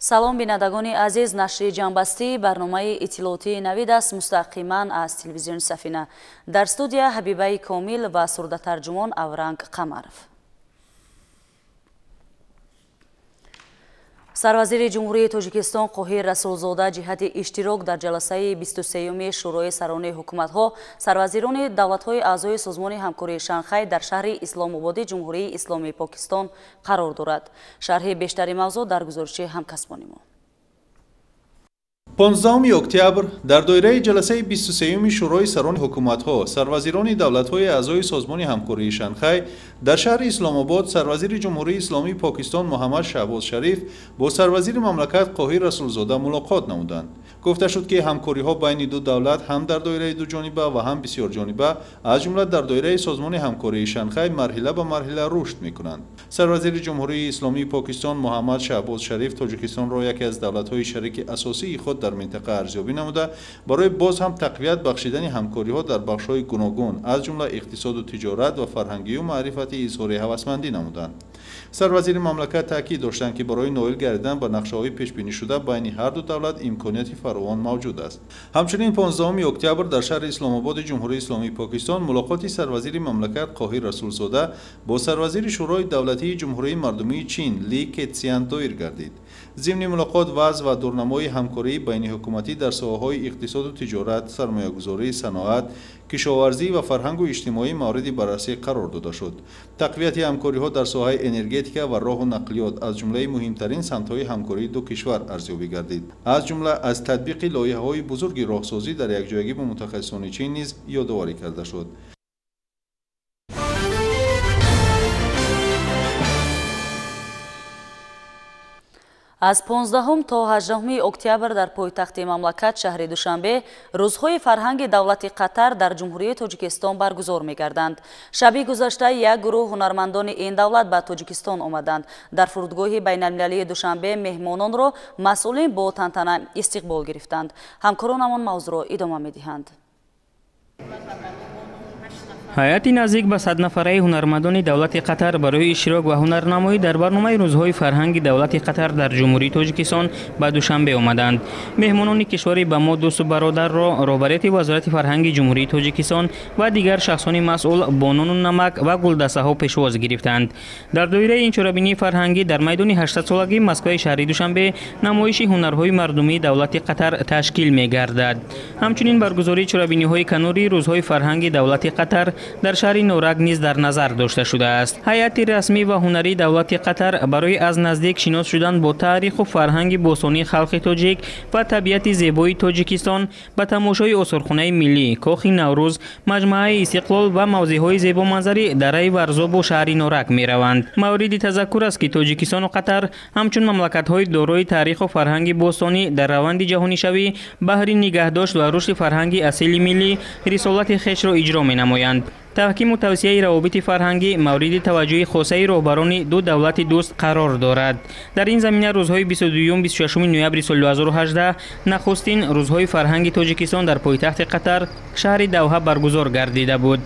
Салом бинандагони азиз, нашри ҷамъбастии барномаи иттилоотии Навид аст мустақиман аз телевизиони Сафина. Дар студия Ҳабибаи Комил ва сурдатарҷумон Авранг Қамаров. Сарвазири Ҷумҳурии Тоҷикистон Қоҳир Расулзода ҷиҳати иштирок дар ҷаласаи 23-юми Шӯрои сарони ҳукуматҳо, сарвазирони давлатҳои аъзои Созмони ҳамкории Шанхай дар шаҳри Исломободи Ҷумҳурии Исломии Покистон қарор дорад. Шарҳи бештари мавзӯъ дар гузориши ҳамкасбони мо. 15 октябр дар доираи ҷаласаи 23-юми Шӯрои сарони ҳукуматҳо, сарвазирони давлатҳои аъзои Созмони ҳамкории Шанхай дар шаҳри Исломобод сарвазири Ҷумҳурии Исломии Покистон Муҳаммад Шаҳбоз Шариф бо сарвазири мамлакат Қоҳир Расулзода мулоқот намуданд. Гуфта шуд, ки ҳамкориҳо байни ду давлат ҳам дар доираи дуҷониба ва ҳам бисёрҷониба, аз ҷумла дар доираи Созмони ҳамкории Шанхай марҳила ба марҳила рушд мекунанд. Сарвазири Ҷумҳурии Исломии Покистон Муҳаммад Шаҳбоз Шариф Тоҷикистонро яке аз давлатҳои шарики асосии худ дар минтақа арзёбӣ намуда, барои боз ҳам тақвият бахшидани ҳамкориҳо дар бахшҳои гуногун, аз ҷумла иқтисоду тиҷорат ва фарҳангию маърифатӣ изҳори ҳавасмандӣ намуданд. Сарвазири мамлакат таъкид доштанд, ки барои ноил гардидан ба нақшаҳои пешбинишуда байни ҳар ду давлат имконияти фаровон мавҷуд аст. Ҳамчунин 15 октябр дар шаҳри Исломободи Ҷумҳурии Исломии Покистон мулоқоти сарвазири мамлакат Қоҳир Расулзода бо сарвазири Шӯрои давлатии Ҷумҳурии Мардумии Чин Ли Кетсян доир гардид. Зимни мулоқот вазъ ва дурнамои ҳамкории байниҳукуматӣ дар соҳаҳои иқтисоду тиҷорат, сармоягузорӣ, саноат, кишоварзӣ ва фарҳангу иҷтимоӣ мавриди баррасӣ қарор дода шуд. Тақвияти ҳамкориҳо дар соҳаи энергетика ва роҳу нақлиёт аз ҷумлаи муҳимтарин самтҳои ҳамкории ду кишвар арзёбӣ гардид. Аз ҷумла аз татбиқи лоиҳаҳои бузурги роҳсозӣ дар якҷоягӣ бо мутахассисони Чин низ ёдоварӣ карда шуд. Аз 15 то 18 октябр дар пойтахти мамлакат шаҳри Душанбе рӯзҳои фарҳанги давлати Қатар дар Ҷумҳурии Тоҷикистон баргузор мегарданд. Шаби гузашта як гурӯҳ ҳунармандони ин давлат ба Тоҷикистон омаданд. Дар фурудгоҳи байналмилалии Душанбе меҳмононро масъулин бо тантана истиқбол гирифтанд. Ҳамкоронамон мавзӯъро идома медиҳанд. Ҳайати наздик ба 100 нафараи ҳунармандони давлати Қатар барои иштирок ва ҳунарнамоӣ дар барномаи рӯзҳои фарҳанги давлати Қатар дар Ҷумҳурии Тоҷикистон ба Душанбе омаданд. Меҳмонони кишвари ба мо дӯсту бародарро роҳбарияти Вазорати фарҳанги Ҷумҳурии Тоҷикистон ва дигар шахсони масъул бо нону намак ва гулдастаҳо пешвоз гирифтанд. Дар доираи ин чорабинии фарҳангӣ дар майдони 800-солагии Москваи шаҳри Душанбе намоиши ҳунарҳои мардумии давлати Қатар ташкил мегардад. Ҳамчунин баргузории чорабиниҳои канории рӯзҳои фарҳанги давлати Қатар дар шаҳри Норак низ дар назар дошта шудааст. Ҳайати расмӣ ва ҳунарии давлати Қатар барои аз наздик шинос шудан бо таъриху фарҳанги бостонии халқи тоҷик ва табиати зебои Тоҷикистон ба тамошои осорхонаи миллӣ, Кохи Наврӯз, маҷмӯаи Истиқлол ва мавзеъҳои зебоманзари дараи Варзобу шаҳри Норак мераванд. Мавриди тазаккур аст, ки Тоҷикистону Қатар ҳамчун мамлакатҳои дорои таъриху фарҳанги бостонӣ дар раванди ҷаҳонишавӣ баҳри нигаҳдошт ва рушди фарҳанги асили миллӣ рисолати хешро иҷро менамоянд. Таҳкиму тавсияи равобити фарҳангӣ мавриди таваҷҷӯҳи хосаи роҳбарони ду давлати дӯст қарор дорад. Дар ин замина рӯзҳои 22-26 ноябри соли 2018 нахустин рӯзҳои фарҳанги Тоҷикистон дар пойтахти Қатар шаҳри Давҳа баргузор гардида буд.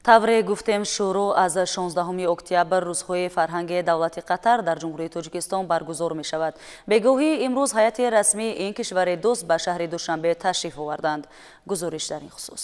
Тавре гуфтем, шурӯъ аз 16 октябр рӯзҳои фарҳанги давлати Қатар дар Ҷумҳурии Тоҷикистон баргузор мешавад. Бегоҳии имрӯз ҳайати расмии ин кишвари дӯст ба шаҳри Душанбе ташриф оварданд. Гузориш дар ин хусус.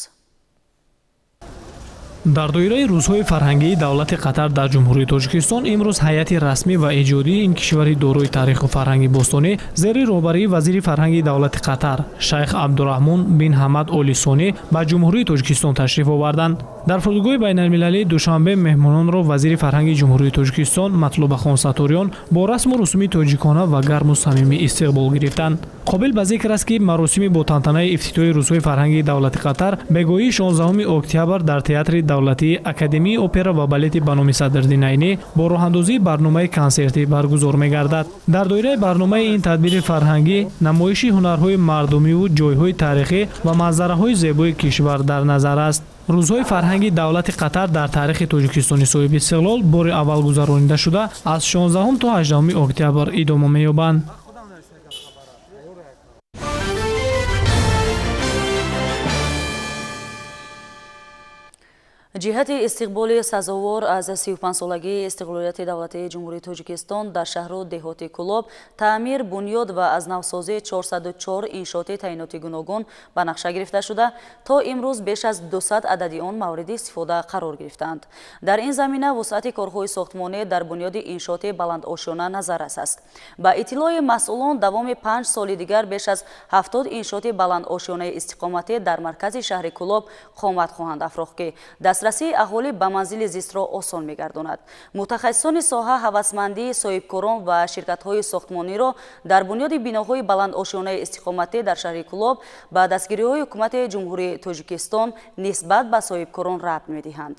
Дар доираи рӯзҳои фарҳангии давлати Қатар дар Ҷумҳурии Тоҷикистон имрӯз ҳайати расмӣ ва эҷодии ин кишвари дорои таъриху фарҳанги бостонӣ зери роҳбарии вазири фарҳанги давлати Қатар шайх Абдураҳмон бин Ҳамад Оли Сонӣ ба Ҷумҳурии Тоҷикистон ташриф оварданд. Дар фурудгоҳи байналмилалии Душанбе меҳмононро вазири фарҳанги Ҷумҳурии Тоҷикистон Матлубахон Саториён бо расму русуми тоҷикона ва гарму самимӣ истиқбол гирифтанд. Қобил ба зикр аст, ки маросими бо тантанаи ифтитоҳи рӯзҳои фарҳангии давлати Қатар бегоҳии 16 октябр дар театри давлатии Академияи опера ва балети ба номи Садриддин Айнӣ бо роҳандозии барномаи консертӣ баргузор мегардад. Дар доираи барномаи ин тадбири фарҳангӣ намоиши ҳунарҳои мардумиву ҷойҳои таърихӣ ва манзараҳои зебои кишвар дар назар аст. Рӯзҳои фарҳанги давлати Қатар дар таърихи Тоҷикистони соҳиби истиқлол бори аввал гузаронида шуда аз 16 то 18 октябр идома меёбанд. Ҷиҳати истиқболи сазовор аз 35-солагии истиқлолияти давлатии Ҷумҳурии Тоҷикистон дар шаҳру деҳоти Кӯлоб таъмир, бунёд ва аз навсозии 404 иншооти таъиноти гуногун ба нақша гирифта шуда, то имрӯз беш аз 200 адади он мавриди истифода қарор гирифтаанд. Дар ин замина вусъати корҳои сохтмонӣ дар бунёди иншооти баландошёна назаррас аст. Ба иттилои масъулон, давоми 5 соли дигар беш аз 70 иншооти баландошёнаи истиқоматӣ дар маркази шаҳри Кӯлоб қомат хоҳанд афрохт, ки дастрасии аҳолӣ ба манзили зистро осон мегардонад. Мутахассисони соҳа ҳавасмандии соҳибкорон ва ширкатҳои сохтмониро дар бунёди биноҳои баландошёнаи истиқоматӣ дар шаҳри Кӯлоб ба дастгириҳои ҳукумати Ҷумҳурии Тоҷикистон нисбат ба соҳибкорон рабт медиҳанд.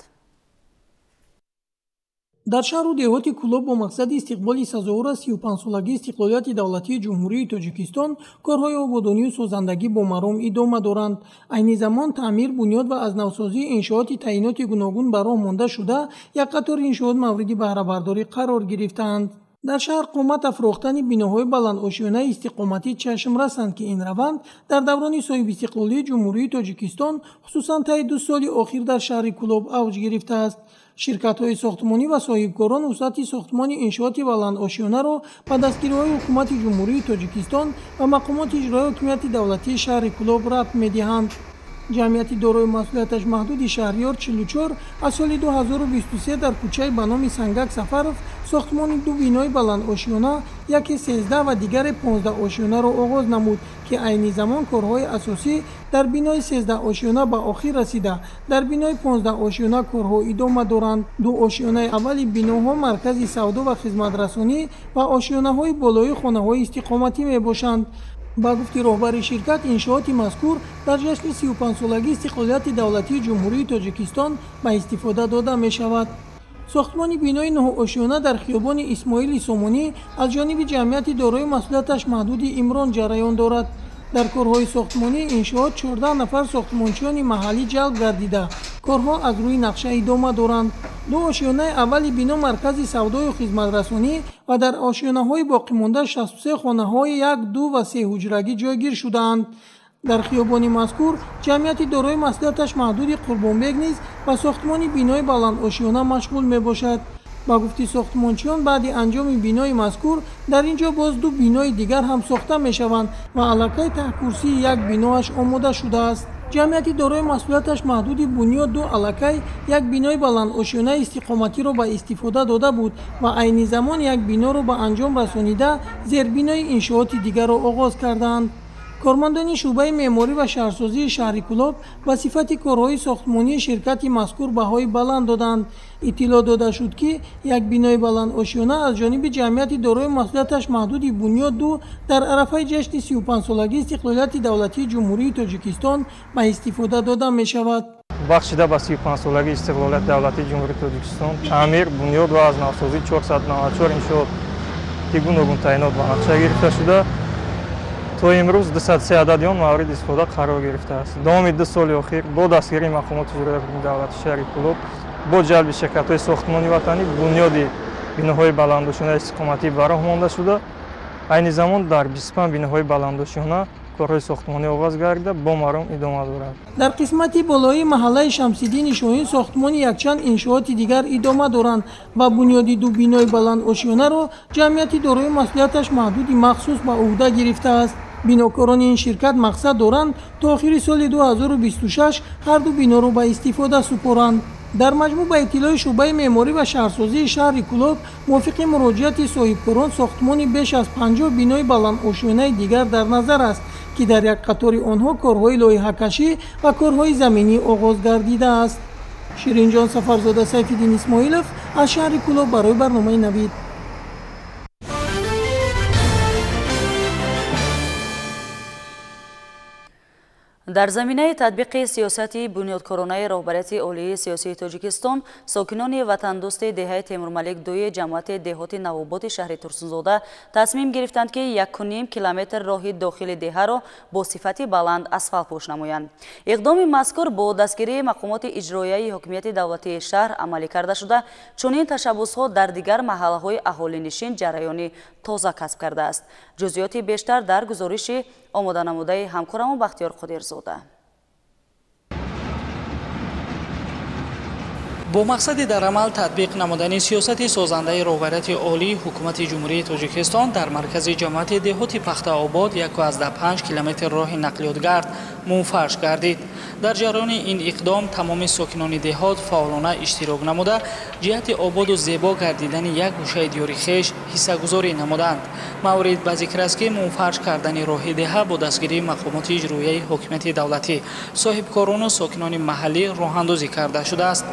Дар шаҳру деҳоти Кӯлоб бо мақсади истиқболи сазовор аз 35-солагии истиқлолияти давлатии Ҷумҳурии Тоҷикистон корҳои ободонию созандагӣ бо маром идома доранд. Айни замон таъмир, бунёд ва аз навсозии иншооти таъиноти гуногун ба роҳ монда шуда, як қатор иншоот мавриди баҳрабардорӣ қарор гирифтаанд. Дар шаҳр қомат афрохтани биноҳои баландошёнаи истиқоматӣ чашм расанд, ки ин раванд дар даврони соҳибистиқлолии Ҷумҳурии Тоҷикистон, хусусан таи 2 соли охир дар шаҳри Кӯлоб авҷ гирифтааст. Ширкатҳои сохтмонӣ ва соҳибкорон вусъати сохтмони иншооти баландошёнаро ба дастгириҳои ҳукумати Ҷумҳурии Тоҷикистон ва мақомоти иҷроияи ҳокимияти давлатии шаҳри Кӯлоб рабт медиҳанд. Ҷамъияти дорои масъулияташ маҳдуди Шаҳриёр 44 аз соли 2023 дар кӯчаи ба номи Сангак Сафаров сохтмони ду бинои баландошёна, яке 13 ва дигаре 15 ошёнаро оғоз намуд, ки айни замон корҳои асосӣ дар бинои 13 ошёна ба охир расида, дар бинои 15 ошёна корҳо идома доранд. Ду ошёнаи аввали биноҳо маркази савдо ва хизматрасонӣ ва ошёнаҳои болоии хонаҳои истиқоматӣ мебошанд. Ба гуфти роҳбари ширкат, иншооти мазкур дар ҷашни 35-солагии истиқлолияти давлатии Ҷумҳурии Тоҷикистон ба истифода дода мешавад. Сохтмони бинои нӯҳошёна дар хиёбони Исмоили Сомонӣ аз ҷониби ҷамъияти дорои масъулияташ маҳдуди Имрон ҷараён дорад. Дар корҳои сохтмонии иншоот 14 нафар сохтмончиёни маҳаллӣ ҷалб гардида, корҳо аз рӯи нақша идома доранд. Ду ошёнаи аввали бино маркази савдою хизматрасонӣ ва дар ошёнаҳои боқимонда 63 хонаҳои 1, 2 ва 3 ҳуҷрагӣ ҷойгир шудаанд. Дар хиёбони мазкур ҷамъияти дорои масъулияташ маҳдуди Қурбонбек низ ба сохтмони бинои баландошёна машғул мебошад. Ба гуфти сохтмончиён, баъди анҷоми бинои мазкур дар ин ҷо боз ду бинои дигар ҳам сохта мешаванд ва аллакай таҳкурсии як биноаш омода шудааст. Ҷамъияти дорои масъулияташ маҳдуди Бунёд ду аллакай як бинои баландошёнаи истиқоматиро ба истифода дода буд ва айни замон як биноро ба анҷом расонида зербинои иншооти дигарро оғоз кардаанд. Кормандони шӯъбаи меъморӣ ва шаҳрсозии шаҳри Кӯлоб ба сифати корҳои сохтмонии ширкати мазкур баҳои баланд доданд. Иттилоъ дода шуд, ки як бинои баландошёна аз ҷониби ҷамъияти дорои масъулияташ маҳдуди Бунёд ду дар арафаи ҷашни 35-солагии истиқлолияти давлатии Ҷумҳурии Тоҷикистон ба истифода дода мешавад. Бахшида ба 35-солагии истиқлолияти давлатии Ҷумҳурии Тоҷикистон таъмир, бунёд ва аз навсозии 494 иншоот ки гуногун таъинот ба нақша гирифта шуда, то имрӯз 203 адади он мавриди истифода қарор гирифтааст. Давоми 2 соли охир бо дастгирии мақомоти иҷроияи ҳокимияти давлатии шаҳри Кӯлоб, бо ҷалби ширкатҳои сохтмонии ватанӣ бунёди биноҳои баландошёнаи истиқоматӣ ба роҳ монда шуда, айни замон дар 25 биноҳои баландошёна корҳои сохтмонӣ оғоз гардида бо маром идома дорад. Дар қисмати болоии маҳаллаи Шамсиддини Шоҳин сохтмони якчанд иншооти дигар идома доранд ва бунёди ду бинои баландошёнаро ҷамъияти дорои масъулияташ маҳдуди махсус ба ӯҳда гирифтааст. Бинокорони ин ширкат мақсад доранд то охири соли 2026 ҳар ду биноро ба истифода супоранд. Дар маҷмӯъ ба иттилои шӯъбаи меъморӣ ва шаҳрсозии шаҳри Кӯлоб, мувофиқи муроҷиати соҳибкорон сохтмони беш аз 50 бинои баландошёнаи дигар дар назар аст, ки дар як қатори онҳо корҳои лоиҳакашӣ ва корҳои заминӣ оғоз гардидааст. Ширинҷон Сафарзода, Сайфиддин Исмоилов аз шаҳри Кӯлоб барои барномаи Навид. Дар заминаи татбиқи сиёсати бунёдкоронаи роҳбарияти олии сиёсии Тоҷикистон, сокинони ватандӯсти деҳаи Темурмалик дуи ҷамоати деҳоти Навоботи шаҳри Турсунзода тасмим гирифтанд, ки 1,5 километр роҳи дохили деҳаро бо сифати баланд асфалтпӯш намоянд. Иқдоми мазкур бо дастгирии мақомоти иҷроияи ҳокимияти давлатии шаҳр амалӣ карда шуда, чунин ташаббусҳо дар дигар маҳаллаҳои аҳолинишин ҷараёни тоза касб кардааст. Ҷузъиёти бештар дар гузориши омоданамудаи ҳамкорамон Бахтиёр Қодирзода. Бо мақсади дар амал татбиқ намудани сиёсати созандаи роҳбарияти олии ҳукумати Ҷумҳурии Тоҷикистон дар маркази ҷамоати деҳоти Пахтаобод 1,5 километр роҳи нақлиётгард мунфарш гардид. Дар ҷараёни ин иқдом тамоми сокинони деҳот фаъолона иштирок намуда, ҷиҳати ободу зебо гардидани як гӯшаи диёри хеш ҳиссагузорӣ намуданд. Маврид ба зикр аст, ки мунфарш кардани роҳи деҳа бо дастгирии мақомоти иҷроияи ҳокимияти давлатӣ, соҳибкорону сокинони маҳаллӣ роҳандозӣ карда шудааст.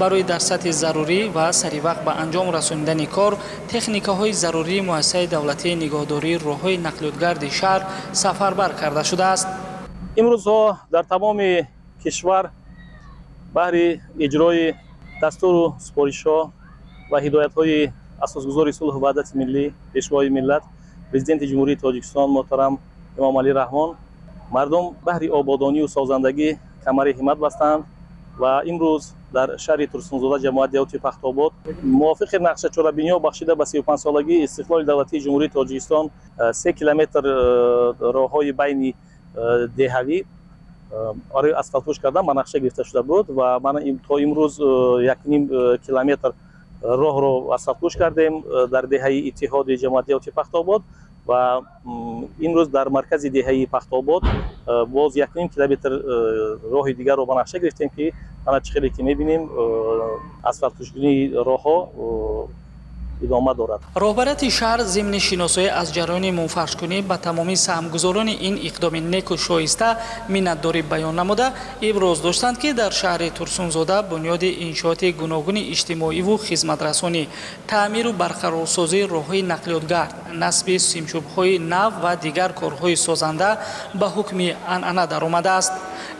Барои дар сатҳи зарурӣ ва саривақт ба анҷом расонидани кор, техникаҳои зарурии муассисаи давлатии нигоҳдории роҳҳои нақлиётгарди шаҳр сафарбар карда шудааст. Имрӯзҳо дар тамоми кишвар баҳри иҷрои дастуру супоришҳо ва ҳидоятҳои асосгузори сулҳу ваҳдати миллӣ, пешвои миллат, президенти Ҷумҳурии Тоҷикистон муҳтарам Эмомалӣ Раҳмон, мардум баҳри ободонию созандагӣ камари ҳиммат бастанд ва имрӯз дар шаҳри Турсунзода ҷамоати деҳоти Пахтобод мувофиқи нақша чорабиниҳо бахшида ба 35-солагии истиқлоли давлатии Ҷумҳурии Тоҷикистон 3 километр роҳҳои байни деҳавӣ барои асфалтпӯш кардан ба нақша гирифта шуда буд ва мана то имрӯз 1,5 километр роҳро асфалтпӯш кардем дар деҳаи Иттиҳоди ҷамоати деҳоти Пахтобод ва имрӯз дар маркази деҳаи Пахтобод боз 1,5 километр роҳи дигарро ба нақша гирифтем, ки ана чӣ хеле ки мебинем асфалтпӯшкунии роҳҳо идома дорад. Роҳбарияти шаҳр зимни шиносоӣ аз ҷараёни мунфаршкунӣ ба тамоми саҳмгузорони ин иқдоми неку шоиста миннатдорӣ баён намуда, иброз доштанд, ки дар шаҳри Турсунзода бунёди иншооти гуногуни иҷтимоиву хизматрасонӣ, таъмиру барқарорсозии роҳҳои нақлиётгард, насби симчӯбҳои нав ва дигар корҳои созанда ба ҳукми анъана даромадааст.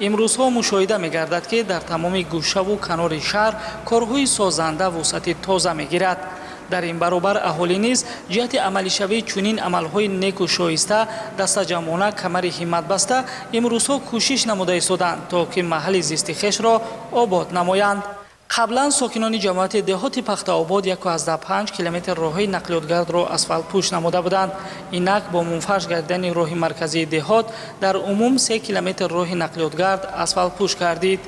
Имрӯзҳо мушоҳида мегардад, ки дар тамоми гӯшаву канори шаҳр корҳои созанда вусъати тоза мегирад. Дар ин баробар аҳолӣ низ ҷиҳати амалишавии чунин амалҳои неку шоиста дастаҷамъона камари ҳиммат баста имрӯзҳо кӯшиш намуда истоданд, то ки маҳалли зисти хешро обод намоянд. Қаблан сокинони ҷамоати деҳоти Пахтаобод 1,5 километр роҳҳои нақлиётгардро асфалтпӯш намуда буданд. Инак бо мунфарш гардидани роҳи марказии деҳот дар умум 3 километр роҳи нақлиётгард асфалтпӯш гардид.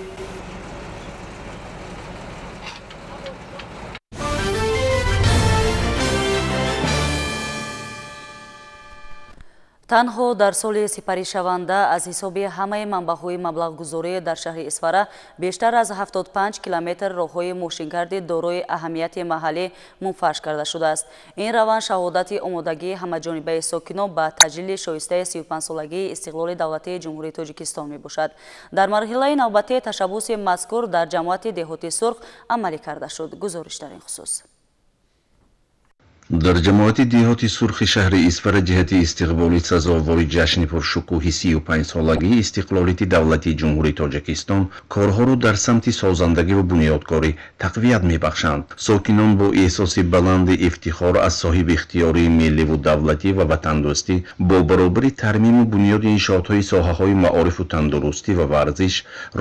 Танҳо дар соли сипаришаванда аз ҳисоби ҳамаи манбаъҳои маблағгузорӣ дар шаҳри Исфара бештар аз 75 километр роҳҳои мошингарди дорои аҳамияти маҳаллӣ мунфарш карда шудааст. Ин раванд шаҳодати омодагии ҳамаҷонибаи сокинон ба таҷлили шоистаи 35-солагии истиқлоли давлатии Ҷумҳурии Тоҷикистон мебошад. Дар марҳилаи навбатӣ ташаббуси мазкур дар ҷамоати деҳоти Сурх амалӣ карда шуд. Гузориш дар ин хусус. Дар ҷамоати деҳоти Сурхи шаҳри Исфара ҷиҳати истиқболи сазовори ҷашни пуршукӯҳи 35-солагии истиқлолияти давлатии Ҷумҳурии Тоҷикистон корҳоро дар самти созандагӣ ва бунёдкорӣ тақвият мебахшанд. Сокинон бо эҳсоси баланди ифтихор аз соҳиби ихтиёрии милливу давлатӣ ва ватандӯстӣ бо баробари тармиму бунёди иншоотҳои соҳаҳои маорифу тандурустӣ ва варзиш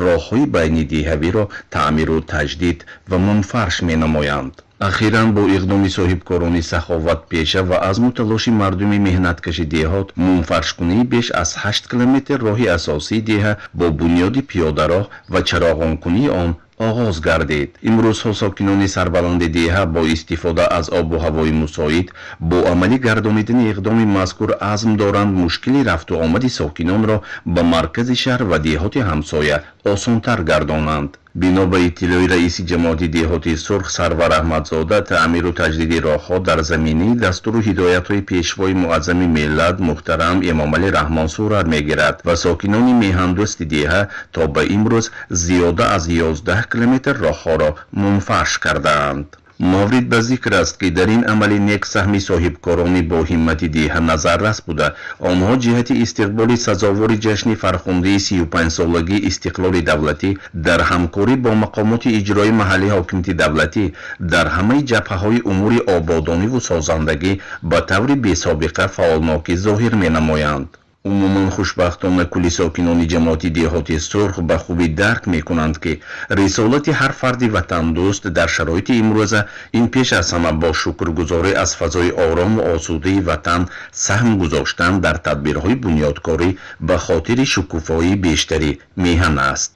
роҳҳои байнидеҳавиро таъмиру таҷдид ва мунфарш менамоянд. Ахиран бо иқдоми соҳибкорони саховатпеша ва азму талоши мардуми меҳнаткаши деҳот мунфаршкунии беш аз 8 километр роҳи асосии деҳа бо бунёди пиёдароҳ ва чароғонкунии он оғоз гардид. Имрӯзҳо сокинони сарбаланди деҳа бо истифода аз обу ҳавои мусоид бо амалӣ гардонидани иқдоми мазкур азм доранд мушкили рафту омади сокинонро ба маркази шаҳр ва деҳоти ҳамсоя осонтар гардонанд. Бино ба иттилои раиси ҷамоати деҳоти Сурх Сарвар Аҳмадзода, таъмиру таҷдиди роҳҳо дар заминаи дастуру ҳидоятҳои пешвои муаззами миллат муҳтарам Эмомалӣ Раҳмон сурат мегирад ва сокинони меҳандӯсти деҳа то ба имрӯз зиёда аз 11 километр роҳҳоро мунфарш кардаанд. Маврид ба зикр аст, ки дар ин амали нек саҳми соҳибкорони бо ҳиммати деҳа назаррас буда, онҳо ҷиҳати истиқболи сазовори ҷашни фархундаи 35-солагии истиқлоли давлатӣ дар ҳамкорӣ бо мақомоти иҷрои маҳаллии ҳокимияти давлатӣ дар ҳамаи ҷабҳаҳои умури ободониву созандагӣ ба таври бесобиқа фаъолнокӣ зоҳир менамоянд. Умуман хушбахтона кулли сокинони ҷамоати деҳоти Сурх ба хубӣ дарк мекунанд, ки рисолати ҳар фарди ватандӯст дар шароити имрӯза ин пеш аз ҳама бо шукргузорӣ аз фазои орому осудаи ватан саҳм гузоштан дар тадбирҳои бунёдкорӣ ба хотири шукуфоии бештари меҳан аст.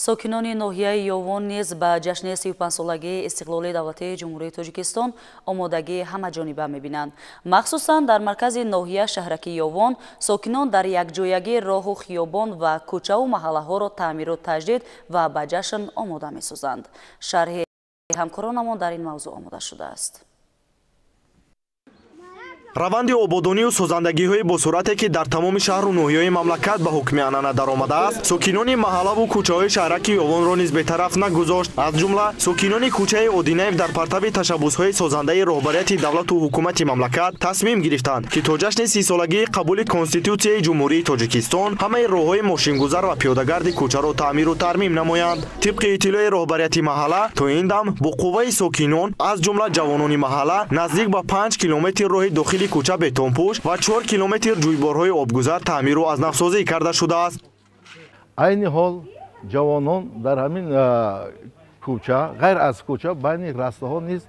Сокинони ноҳияи Ёвон низ ба ҷашни 35-солагии истиқлоли давлатии Ҷумҳурии Тоҷикистон омодагии ҳамаҷониба мебинанд. Махсусан дар маркази ноҳия шаҳраки Ёвон сокинон дар якҷоягӣ роҳу хиёбон ва кӯчаву маҳаллаҳоро таъмиру таҷдид ва ба ҷашн омода месозанд. Шарҳи ҳамкоронамон дар ин мавзӯъ омода шудааст. Раванди ободонию созандагиҳои босуръате ки дар тамоми шаҳру ноҳияҳои мамлакат ба ҳукми анъана даромадааст, сокинони маҳаллаву кӯчаҳои шаҳраки Ёвонро низ бетараф нагузошт. Аз ҷумла сокинони кӯчаи Одинаев дар партави ташаббусҳои созандаи роҳбарияти давлату ҳукумати мамлакат тасмим гирифтанд, ки то ҷашни 30-солагии қабули Конститутсияи Ҷумҳурии Тоҷикистон ҳамаи роҳҳои мошингузар ва пиёдагарди кӯчаро таъмиру тармим намоянд. Тибқи иттилои роҳбарияти маҳалла, то ин дам бо қувваи сокинон, аз ҷумла ҷавонони маҳалла, наздик ба 5 километр роҳи дохили кӯча бетонпӯш ва 4 километр ҷӯйборҳои обгузар таъмиру аз навсозӣ карда шудааст. Айни ҳол ҷавонон дар ҳамин кӯча, ғайр аз кӯча, байни растаҳо низ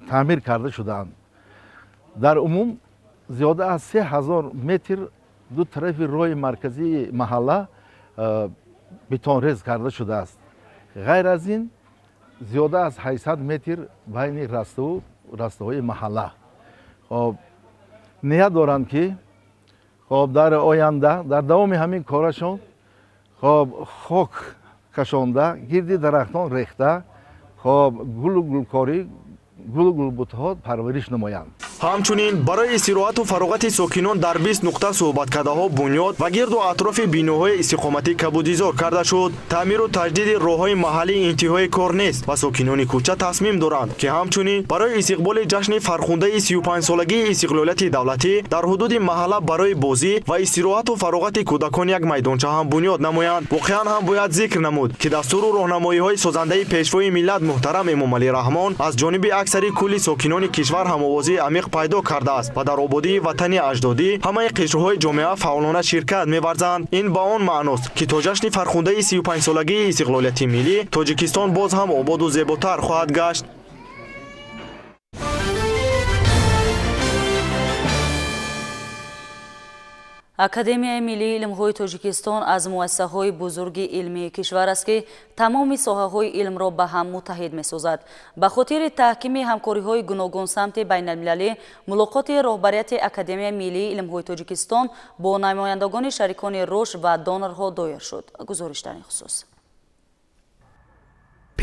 таъмир карда шудаанд. Дар умум зиёда аз 3000 метр ду тарафи роҳи марказии маҳалла бетонрез карда шудааст. Ғайр аз ин зиёда аз 800 метр байни раставу растаҳои маҳалла. Хоб ният доранд, ки хоб дар оянда дар давоми ҳамин корашон хоб хок кашонда, гирди дарахтон рехта, хоб гулу гулкорӣ, гулу гулбутҳо парвариш намоянд. Ҳамчунин барои истироҳату фароғати сокинон дар 20 нуқта суҳбаткадаҳо бунёд ва гирду атрофи биноҳои истиқоматӣ кабудизор карда шуд. Таъмиру таҷдиди роҳҳои маҳаллӣ интиҳои кор нест ва сокинони кӯча тасмим доранд, ки ҳамчунин барои истиқболи ҷашни фархундаи 35-солагии истиқлолияти давлатӣ дар ҳудуди маҳалла барои бозӣ ва истироҳату фароғати кӯдакон як майдонча ҳам бунёд намоянд. Воқеан ҳам бояд зикр намуд, ки дастуру роҳнамоиҳои созандаи Пешвои миллат муҳтарам Эмомалӣ Раҳмон аз ҷониби аксари кулли сокинони кишвар ҳамовозии амиқ пайдо кардааст ва дар ободии ватани аҷдодӣ ҳамаи қишрҳои ҷомеа фаъолона ширкат меварзанд. Ин ба он маъност, ки то ҷашни фархундаи 35-солагии истиқлолияти миллӣ Тоҷикистон боз ҳам ободу зеботар хоҳад гашт. Академияи миллии илмҳои Тоҷикистон аз муассисаҳои бузурги илмии кишвар аст, ки тамоми соҳаҳои илмро ба ҳам муттаҳид месозад. Ба хотири таҳкими ҳамкориҳои гуногунсамти байналмилалӣ мулоқоти роҳбарияти Академияи миллии илмҳои Тоҷикистон бо намояндагони шарикони рушд ва донорҳо доир шуд. Гузориш дар ин хусус.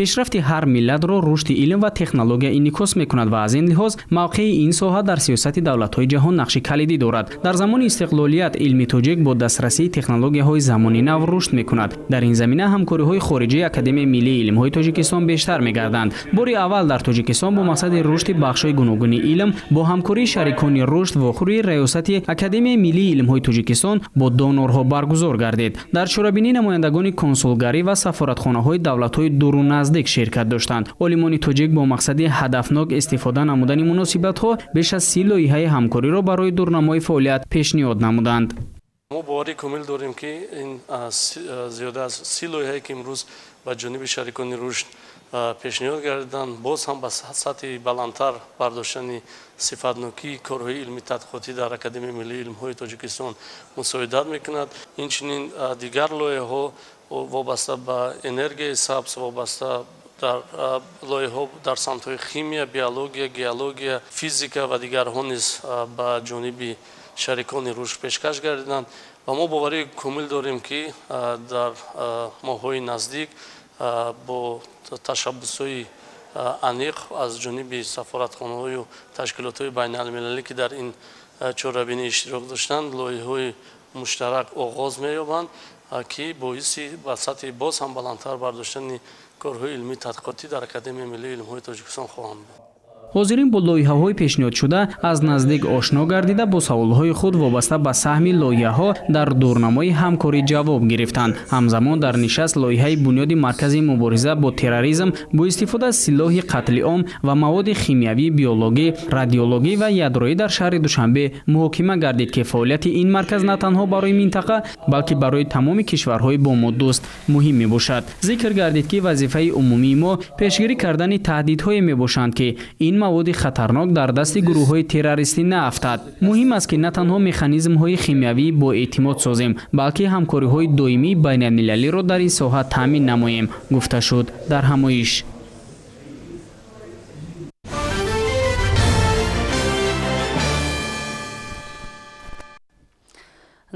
Пешрафти ҳар миллатро рушди илм ва технология инъикос мекунад ва аз ин лиҳоз мавқеи ин соҳа дар сиёсати давлатҳои ҷаҳон нақши калидӣ дорад. Дар замони истиқлолият илми тоҷик бо дастрасии технологияҳои замони нав рушд мекунад. Дар ин замина ҳамкориҳои хориҷии Академияи миллии илмҳои Тоҷикистон бештар мегарданд. Бори аввал дар Тоҷикистон бо мақсади рушди бахшҳои гуногуни илм бо ҳамкории шарикони рушд вохӯрии раёсати Академияи миллии илмҳои Тоҷикистон бо донорҳо баргузор гардид. Дар чорабинӣ намояндагони консулгарӣ ва сафоратхонаҳои давлатҳои дуру наздик ширкат доштанд. Олимони тоҷик бо мақсади ҳадафнок истифода намудани муносибатҳо беш аз 30 лоиҳаи ҳамкориро барои дурнамои фаъолият пешниҳод намуданд. Мо боварӣ комил дорем, ки ин зиёда аз 30 лоиҳае ки имрӯз ба ҷониби шарикони рушд пешниҳод гардиданд, боз ҳам ба сатҳи баландтар бардоштани сифатнокии корҳои илми тадқиқотӣ дар Академияи миллии илмҳои Тоҷикистон мусоидат мекунад. Инчунин дигар лоиҳаҳо вобаста ба энергияи сабз, вобаста дар лоиҳаҳо дар самтҳои химия, биология, геология, физика ва дигарҳо низ ба ҷониби шарикони рушд пешкаш гардиданд ва мо боварии комил дорем, ки дар моҳҳои наздик бо ташаббусҳои аниқ аз ҷониби сафоратхонаҳою ташкилотҳои байналмилалӣ, ки дар ин чорабинӣ иштирок доштанд, лоиҳаҳои муштарак оғоз меёбанд, ки боиси ба сатҳи боз ҳам баландтар бардоштани корҳои илмии тадқиқотӣ дар Академияи миллии илмҳои Тоҷикистон хоҳанд буд. Ҳозирин бо лоиҳаҳои пешниҳодшуда аз наздик ошно гардида бо саволҳои худ вобаста ба саҳми лоиҳаҳо дар дурнамои ҳамкорӣ ҷавоб гирифтанд. Ҳамзамон дар нишаст лоиҳаи бунёди маркази мубориза бо терроризм бо истифода аз силоҳи қатли ом ва маводи химиявӣ, биологӣ, радиологӣ ва ядроӣ дар шаҳри Душанбе муҳокима гардид, ки фаъолияти ин марказ на танҳо барои минтақа, балки барои тамоми кишварҳои бо мо дӯст муҳим мебошад. Зикр гардид, ки вазифаи умумии мо пешгирӣ кардани таҳдидҳое мебошанд, ки ин маводи хатарнок дар дасти гурӯҳҳои террористӣ наафтад. Муҳим аст, ки на танҳо механизмҳои химиявии боэътимод созем, балки ҳамкориҳои доимии байналмилалиро дар ин соҳа таъмин намоем, гуфта шуд дар ҳамоиш.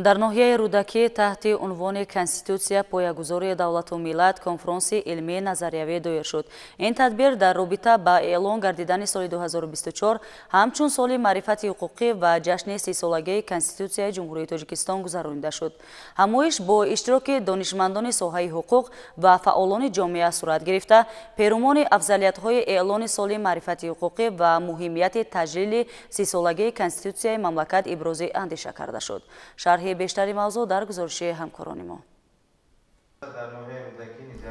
Дар ноҳияи Рӯдакӣ таҳти унвони Конститутсия поягузории давлату миллат конфронси илмии назариявӣ доир шуд. Ин тадбир дар робита ба эълон гардидани соли 2024 ҳамчун соли маърифати ҳуқуқӣ ва ҷашни 30-солагии Конститутсияи Ҷумҳурии Тоҷикистон гузаронида шуд. Ҳамоиш бо иштироки донишмандони соҳаи ҳуқуқ ва фаъолони ҷомеа сурат гирифта, перумони афзалиятҳои эълони соли маърифати ҳуқуқӣ ва муҳимияти таҷлили 30-солагии Конститутсияи мамлакат ибрози андеша карда шуд. Шарҳи бештари мавзӯъ дар гузориши ҳамкорони мо.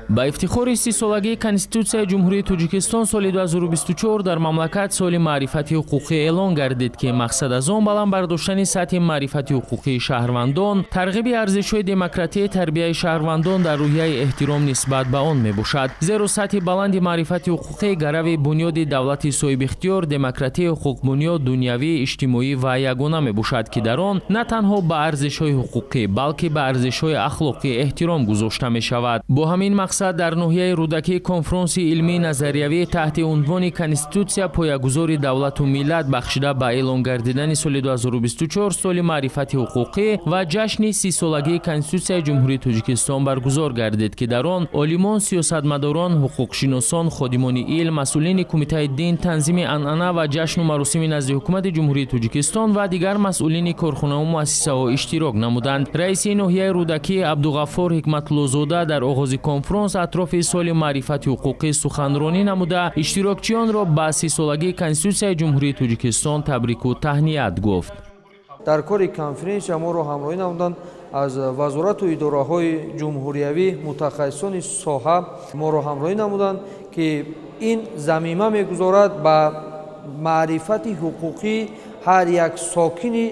Ба ифтихори 30-солагии Конститутсияи Ҷумҳурии Тоҷикистон соли 2024 дар мамлакат соли маърифати ҳуқуқӣ эълон гардид, ки мақсад аз он баланд бардоштани сатҳи маърифати ҳуқуқии шаҳрвандон, тарғиби арзишҳои демократӣ, тарбияи шаҳрвандон дар рӯҳияи эҳтиром нисбат ба он мебошад. Зеро сатҳи баланди маърифати ҳуқуқӣ гарави бунёди давлати соҳибихтиёр, демократӣ, ҳуқуқбунёд, дунявӣ, иҷтимоӣ ва ягона мебошад, ки дар он на танҳо ба арзишҳои ҳуқуқӣ, балки ба арзишҳои ахлоқӣ эҳтиром гузошта мешавад. Бо ҳамин мақсад дар ноҳияи Рӯдакӣ конфронси илмии назариявӣ таҳти унвони Конститутсия поягузори давлату миллат бахшида ба эълон гардидани соли 2024 соли маърифати ҳуқуқӣ ва ҷашни 30-солагии Конститутсияи Ҷумҳурии Тоҷикистон баргузор гардид, ки дар он олимон, сиёсатмадорон, ҳуқуқшиносон, ходимони илм, масъулини Кумитаи дин, танзими анъана ва ҷашну маросими назди Ҳукумати Ҷумҳурии Тоҷикистон ва дигар масъулини корхонаву муассисаҳо иштирок намуданд. Раиси ноҳияи Рӯдакӣ Абдуғаффор Ҳикматуллозода дар оғози конфронс атрофи соли маърифати ҳуқуқӣ суханронӣ намуда, иштирокчиёнро ба 30-солагии Конститутсияи Ҷумҳурии Тоҷикистон табрику таҳният гуфт. Дар кори конференсия моро ҳамроҳӣ намуданд аз вазорату идораҳои ҷумҳуриявӣ, мутахассисони соҳа моро ҳамроҳӣ намуданд, ки ин замима мегузорад ба маърифати ҳуқуқӣ ҳар як сокини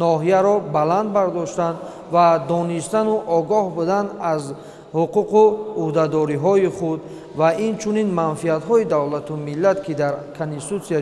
ноҳияро баланд бардоштан ва донистану огоҳ будан аз ҳуқуқу ӯҳдадориҳои худ ва инчунин манфиатҳои давлату миллат, ки дар Конститутсия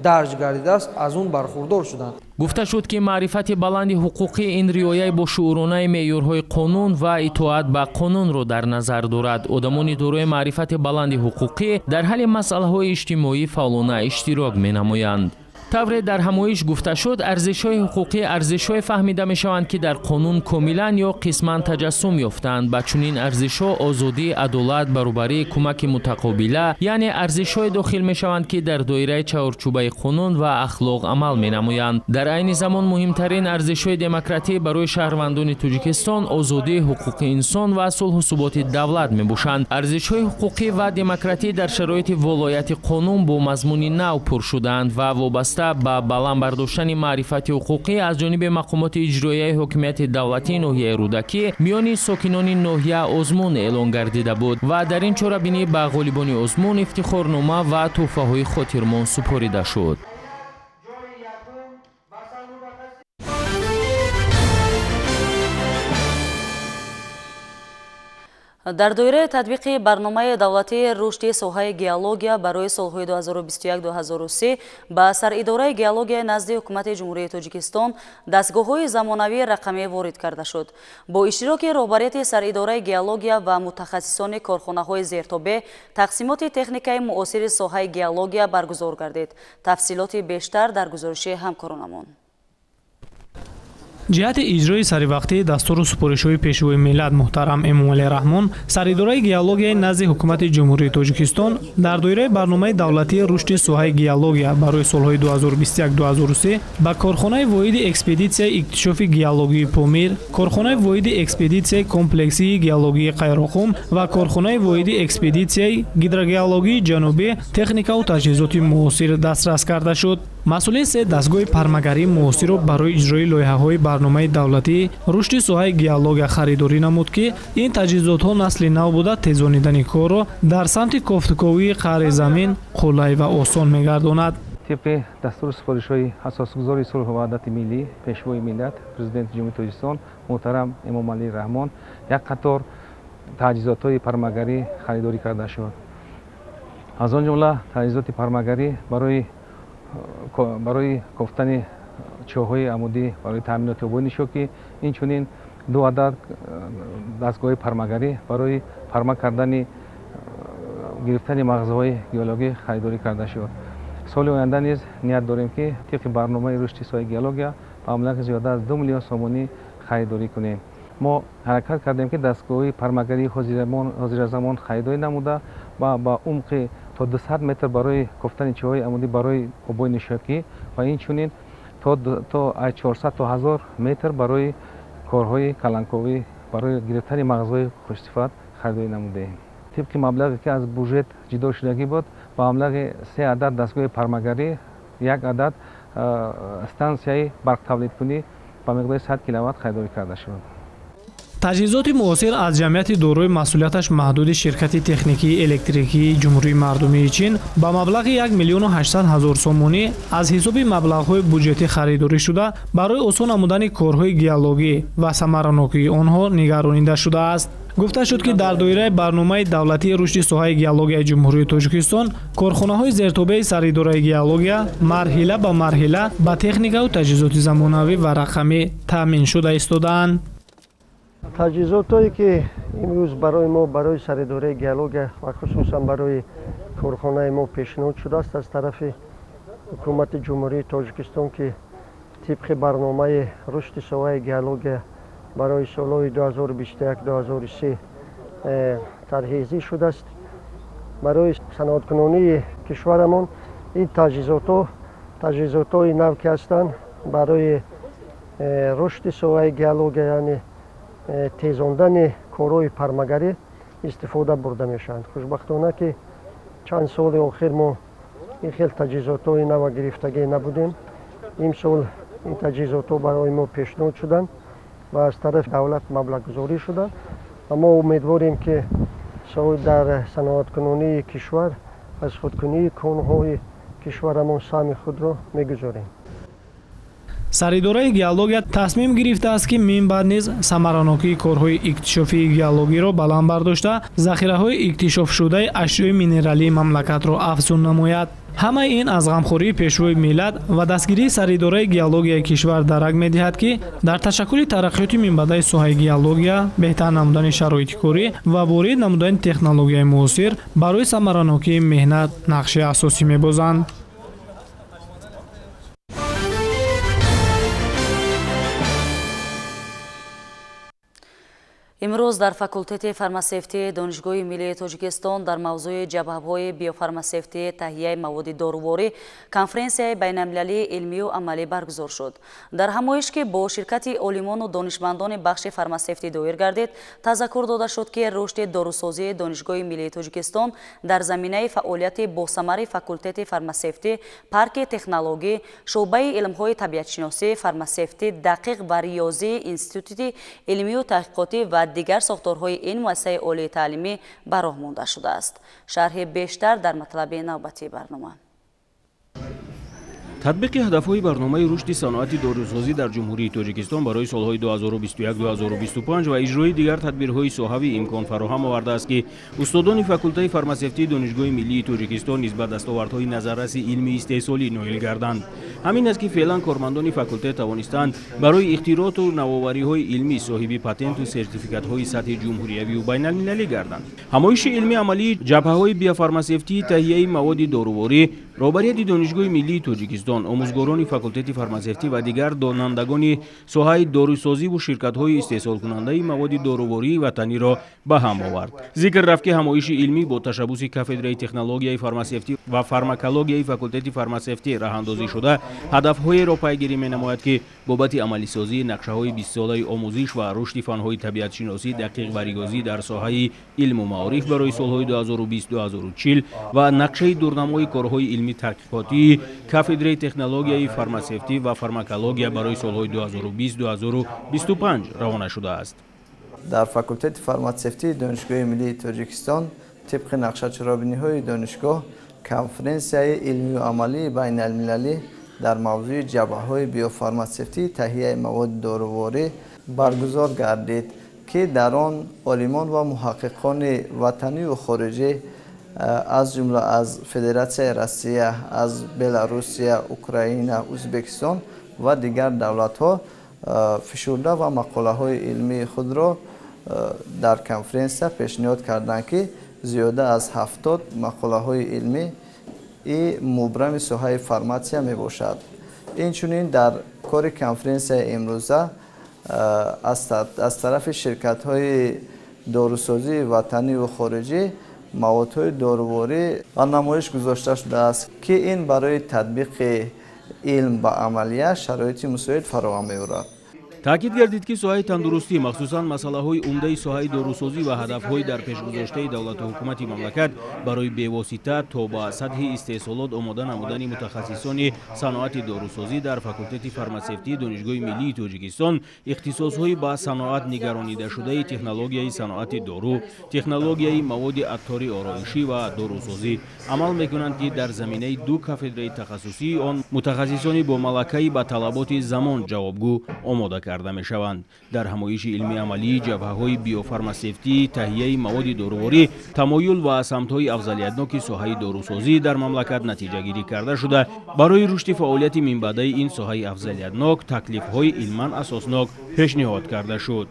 дарҷ гардидааст, аз он бархурдор шуданд. Гуфта шуд, ки маърифати баланди ҳуқуқӣ ин риояи бошууронаи меъёрҳои қонун ва итоат ба қонунро дар назар дорад. Одамони дорои маърифати баланди ҳуқуқӣ дар ҳалли масъалаҳои иҷтимоӣ фаъолона иштирок менамоянд. Тавре дар ҳамоиш гуфта шуд, арзишҳои ҳуқуқӣ арзишҳое фаҳмида мешаванд, ки дар қонун комилан ё қисман таҷассум ёфтаанд. Ба чунин арзишҳо озодӣ, адолат, баробарӣ, кӯмаки мутақобила, яъне арзишҳое дохил мешаванд, ки дар доираи чаҳорчӯбаи қонун ва ахлоқ амал менамоянд. Дар айни замон муҳимтарин арзишҳои демократӣ барои шаҳрвандони Тоҷикистон озодӣ, ҳуқуқи инсон ва сулҳу суботи давлат мебошанд. Арзишҳои ҳуқуқӣ ва демократӣ дар шароити волояти қонун бо мазмуни нав пур шудаанд ва вобаста ба баланд бардоштани маърифати ҳуқуқӣ аз ҷониби мақомоти иҷроияи ҳокимияти давлатии ноҳияи Рӯдакӣ миёни сокинони ноҳия озмун эълон гардида буд ва дар ин чорабинӣ ба ғолибони озмун ифтихорнома ва тӯҳфаҳои хотирмон супорида шуд. Дар доираи татбиқи барномаи давлатии рушди соҳаи геология барои солҳои 2021-2030 ба саридораи геологияи назди Ҳукумати Ҷумҳурии Тоҷикистон дастгоҳҳои замонавии рақамӣ ворид карда шуд. Бо иштироки роҳбарияти саридораи геология ва мутахассисони корхонаҳои зертобе тақсимоти техникаи муосири соҳаи геология баргузор гардид. Тафсилоти бештар дар гузориши ҳамкоронамон. Ҷиҳати иҷрои саривақтии дастуру супоришҳои Пешвои миллат муҳтарам Эмомалӣ Раҳмон, саридораи геологияи назди Ҳукумати Ҷумҳурии Тоҷикистон дар доираи барномаи давлатии рушди соҳаи геология барои солҳои 2021-2030 ба корхонаи воҳиди экспедитсияи иктишофи геологии Помир, корхонаи воҳиди экспедитсияи комплексии геологии Қайроқум ва корхонаи воҳиди экспедитсияи гидрогеологии Ҷанубӣ техникаву таҷҳизоти муосир дастрас карда шуд. Масъулин се дастгоҳи пармагарии муосирро барои иҷрои лоиҳаҳои барномаи давлатии рушди соҳаи геология харидорӣ намуд, ки ин таҷҳизотҳо насли нав буда тезонидани корро дар самти кофтуковии қаъри замин қулай ва осон мегардонад. Тибқи дастуру супоришҳои асосгузори сулҳу ваҳдати миллӣ, Пешвои миллат, Президенти Ҷумҳурии Тоҷикистон муҳтарам Эмомалӣ Раҳмон як қатор таҷҳизотҳои пармагарӣ харидорӣ карда шуд. Аз он ҷумла таҷҳизоти пармагарӣ барои кофтани чоҳҳои амудӣ барои таъминоти обои нӯшокӣ, инчунин 2 адад дастгоҳи пармагарӣ барои парма кардани гирифтани мағзҳои геологӣ харидорӣ карда шуд. Соли оянда низ ният дорем, ки тибқи барномаи рушди соҳаи геология ба маблағи зиёда аз 2 миллион сомонӣ харидорӣ кунем. Мо ҳаракат кардем, ки дастгоҳи пармагарии ҳозиразамон харидорӣ намуда ва ба умқи то 200 метр барои кофтани чоҳҳои амудӣ барои обои нӯшокӣ ва инчунин то 400 то 1000 метр барои корҳои каланковӣ барои гирифтани мағзҳои хушсифат харидорӣ намудаем. Тибқи маблағе ки аз буҷет ҷудо шудагӣ буд, ба маблағи 3 адад дастгоҳи пармагарӣ, 1 адад стансияи барқтавлидкунӣ ба миқдори 100 киловатт харидорӣ карда шуд. Таҷҳизоти муосир аз ҷамъияти дорои масъулияташ маҳдуди ширкати техникии электрикии Ҷумҳурии Мардумии Чин ба маблағи 1 800 000 сомонӣ аз ҳисоби маблағҳои буҷетӣ харидорӣ шуда барои осон намудани корҳои геологӣ ва самаранокии онҳо нигаронида шудааст. Гуфта шуд, ки дар доираи барномаи давлатии рушди соҳаи геологияи Ҷумҳурии Тоҷикистон корхонаҳои зертобеи саридораи геология марҳила ба марҳила ба техникаву таҷҳизоти замонавӣ ва рақамӣ таъмин шуда истодаанд. Таҷҳизотое ки имрӯз барои мо, барои саридораи геология ва хусусан барои корхонаи мо пешниҳод шудааст аз тарафи ҳукумати Ҷумҳурии Тоҷикистон, ки тибқи барномаи рушди соҳаи геология барои солҳои 2021-2030 тарҳрезӣ шудааст, барои саноаткунонии кишварамон ин таҷҳизотҳои нав ки ҳастанд барои рушди соҳаи геология, яъне тезондани корҳои пармагарӣ истифода бурда мешаванд. Хушбахтона ки чанд соли охир мо ин хел таҷҳизотҳои нава гирифтагӣ набудем. Имсол ин таҷҳизотҳо барои мо пешниҳод шуданд ва аз тарафи давлат маблағгузорӣ шуданд ва мо умедворем, ки дар саноаткунонии кишвар аз худкунии конҳои кишварамон саҳми худро мегузорем. Саридораи геология тасмим гирифтааст, ки минбаъд низ самаранокии корҳои иктишофии геологиро баланд бардошта, захираҳои иктишофшудаи ашёи минералии мамлакатро афзун намояд. Ҳамаи ин аз ғамхории пешвои миллат ва дастгирии саридораи геологияи кишвар дарак медиҳад, ки дар ташаккули тараққиёти минбаъдаи соҳаи геология, беҳтар намудани шароити корӣ ва ворид намудани технологияи муосир барои самаранокии меҳнат нақши асосӣ мебозанд. Имрӯз дар факултети фармасевтии Донишгоҳи Миллии Тоҷикистон дар мавзӯи ҷабҳаҳои биофармасевтии таҳияи маводи доруворӣ конференсияи байналмилалии илмию амалӣ баргузор шуд. Дар ҳамоиш, ки бо ширкати олимону донишмандони бахши фармасевтӣ доир гардид, тазаккур дода шуд, ки рушди дорусозии Донишгоҳи Миллии Тоҷикистон дар заминаи фаъолияти босамари факултети фармасевтӣ, парки технологӣ, шӯъбаи илмҳои табиатшиносӣ, фармасевтӣ, дақиқ ва риёзии институти илмию таҳқиқотӣ ва дигар сохторҳои ин муассисаи олии таълимӣ ба роҳ монда шудааст. Шарҳи бештар дар матлаби навбатии барнома. Татбиқи ҳадафҳои барномаи рушди саноати дорусозӣ дар Ҷумҳурии Тоҷикистон барои солҳои 2021-2025 ва иҷрои дигар тадбирҳои соҳавӣ имкон фароҳам овардааст, ки устодони факултаи фармасевтии Донишгоҳи Миллии Тоҷикистон низ ба дастовардҳои назарраси илмии истеҳсолӣ ноил гарданд. Ҳамин аст, ки феълан кормандони факултет тавонистанд барои ихтирооту навовариҳои илмӣ соҳиби патенту сертификатҳои сатҳи ҷумҳуриявию байналмилалӣ гарданд. Ҳамоиши илмии амалии ҷабҳаҳои биофармасевтии таҳияи маводи доруворӣ роҳбарияти Донишгоҳи Миллии Тоҷикистон, омӯзгорони факултети фармасевтӣ ва дигар донандагони соҳаи дорусозиву ширкатҳои истеҳсолкунандаи маводи дорувории ватаниро ба ҳам овард. Зикр рафт, ки ҳамоиши илмӣ бо ташаббуси кафедраи технологияи фармасевтӣ ва фармакологияи факултети фармасевтӣ роҳандозӣ шуда, ҳадафҳоеро пайгирӣ менамояд, ки бобати амалисозии нақшаҳои бистсолаи омӯзиш ва рушди фанҳои табиатшиносӣ, дақиқ ва риёзӣ дар соҳаи илму маориф барои солҳои 2020-2040 ва нақшаи дурнамои корҳои илмӣ таҳқиқотии кафедраи технологияи фармасевтӣ ва фармакология барои солҳои 2020-2025 равона шудааст. Дар факултети фармасевтии Донишгоҳи Миллии Тоҷикистон тибқи нақшачаробиниҳои донишгоҳ конференсияи илмию амалии байналмилалӣ дар мавзӯи ҷабҳаҳои биофармасевтии таҳияи маводи доруворӣ баргузор гардид, ки дар он олимон ва муҳаққиқони ватанию хориҷӣ аз ҷумла аз Федератсияи Россия, аз Беларусия, Украина, Ӯзбекистон ва дигар давлатҳо фишурда ва мақолаҳои илмии худро дар конференсия пешниҳод карданд, ки зиёда аз 70 мақолаҳои илмӣ и мубрами соҳаи фарматсия мебошад. Инчунин дар кори конференсияи имрӯза аз тарафи ширкатҳои дорусозии ватаниву хориҷӣ маводҳои доруворӣ ба намоиш гузошта шудааст, ки ин барои татбиқи илм ба амалия шароити мусоид фароҳам меорад. Таъкид гардид, ки соҳаи тандурустӣ, махсусан масъалаҳои умдаи соҳаи дорусозӣ ва ҳадафҳои дар пешгузоштаи давлату ҳукумати мамлакат барои бевосита то ба сатҳи истеҳсолот омода намудани мутахассисони саноати дорусозӣ дар факултети фармасевтии Донишгоҳи миллии Тоҷикистон ихтисосҳои ба саноат нигаронидашудаи технологияи саноати дору, технологияи маводи аттори ороишӣ ва дорусозӣ амал мекунанд, ки дар заминаи ду кафедраи тахассусии он мутахассисони бо малакаи ба талаботи замон ҷавобгӯ омода карда мешаванд. Дар ҳамоиши илмии амалии ҷабҳаҳои биофармасевтӣ, таҳияи маводи доруворӣ, тамоюл ва самтҳои афзалиятноки соҳаи дорусозӣ дар мамлакат натиҷагирӣ карда шуда, барои рушди фаъолияти минбаъдаи ин соҳаи афзалиятнок таклифҳои илман асоснок пешниҳод карда шуд.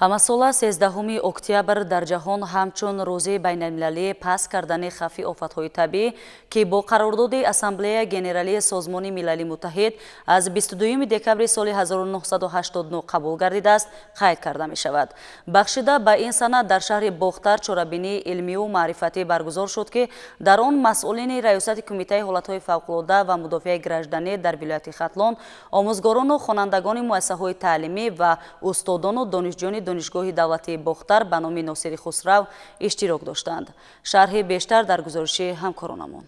Ҳамасола 13 октябр дар ҷаҳон ҳамчун рӯзи байналмилалии паст кардани хавфи офатҳои табиӣ, ки бо қарордоди Ассамблея Генералии Созмони Милали Муттаҳид аз 22 декабри соли 1989 қабул гардидааст, қайд карда мешавад. Бахшида ба ин сана дар шаҳри Бохтар чорабинии илмию маърифатӣ баргузор шуд, ки дар он масъулини Раёсати Кумитаи ҳолатҳои фавқулода ва мудофиаи гражданӣ дар вилояти Хатлон, омӯзгорону хонандагони муассисаҳои таълимӣ ва устодону донишҷӯёни Донишгоҳи давлатии Бохтар ба номи Носири Хусрав иштирок доштанд. Шарҳи бештар дар гузориши ҳамкоронамон.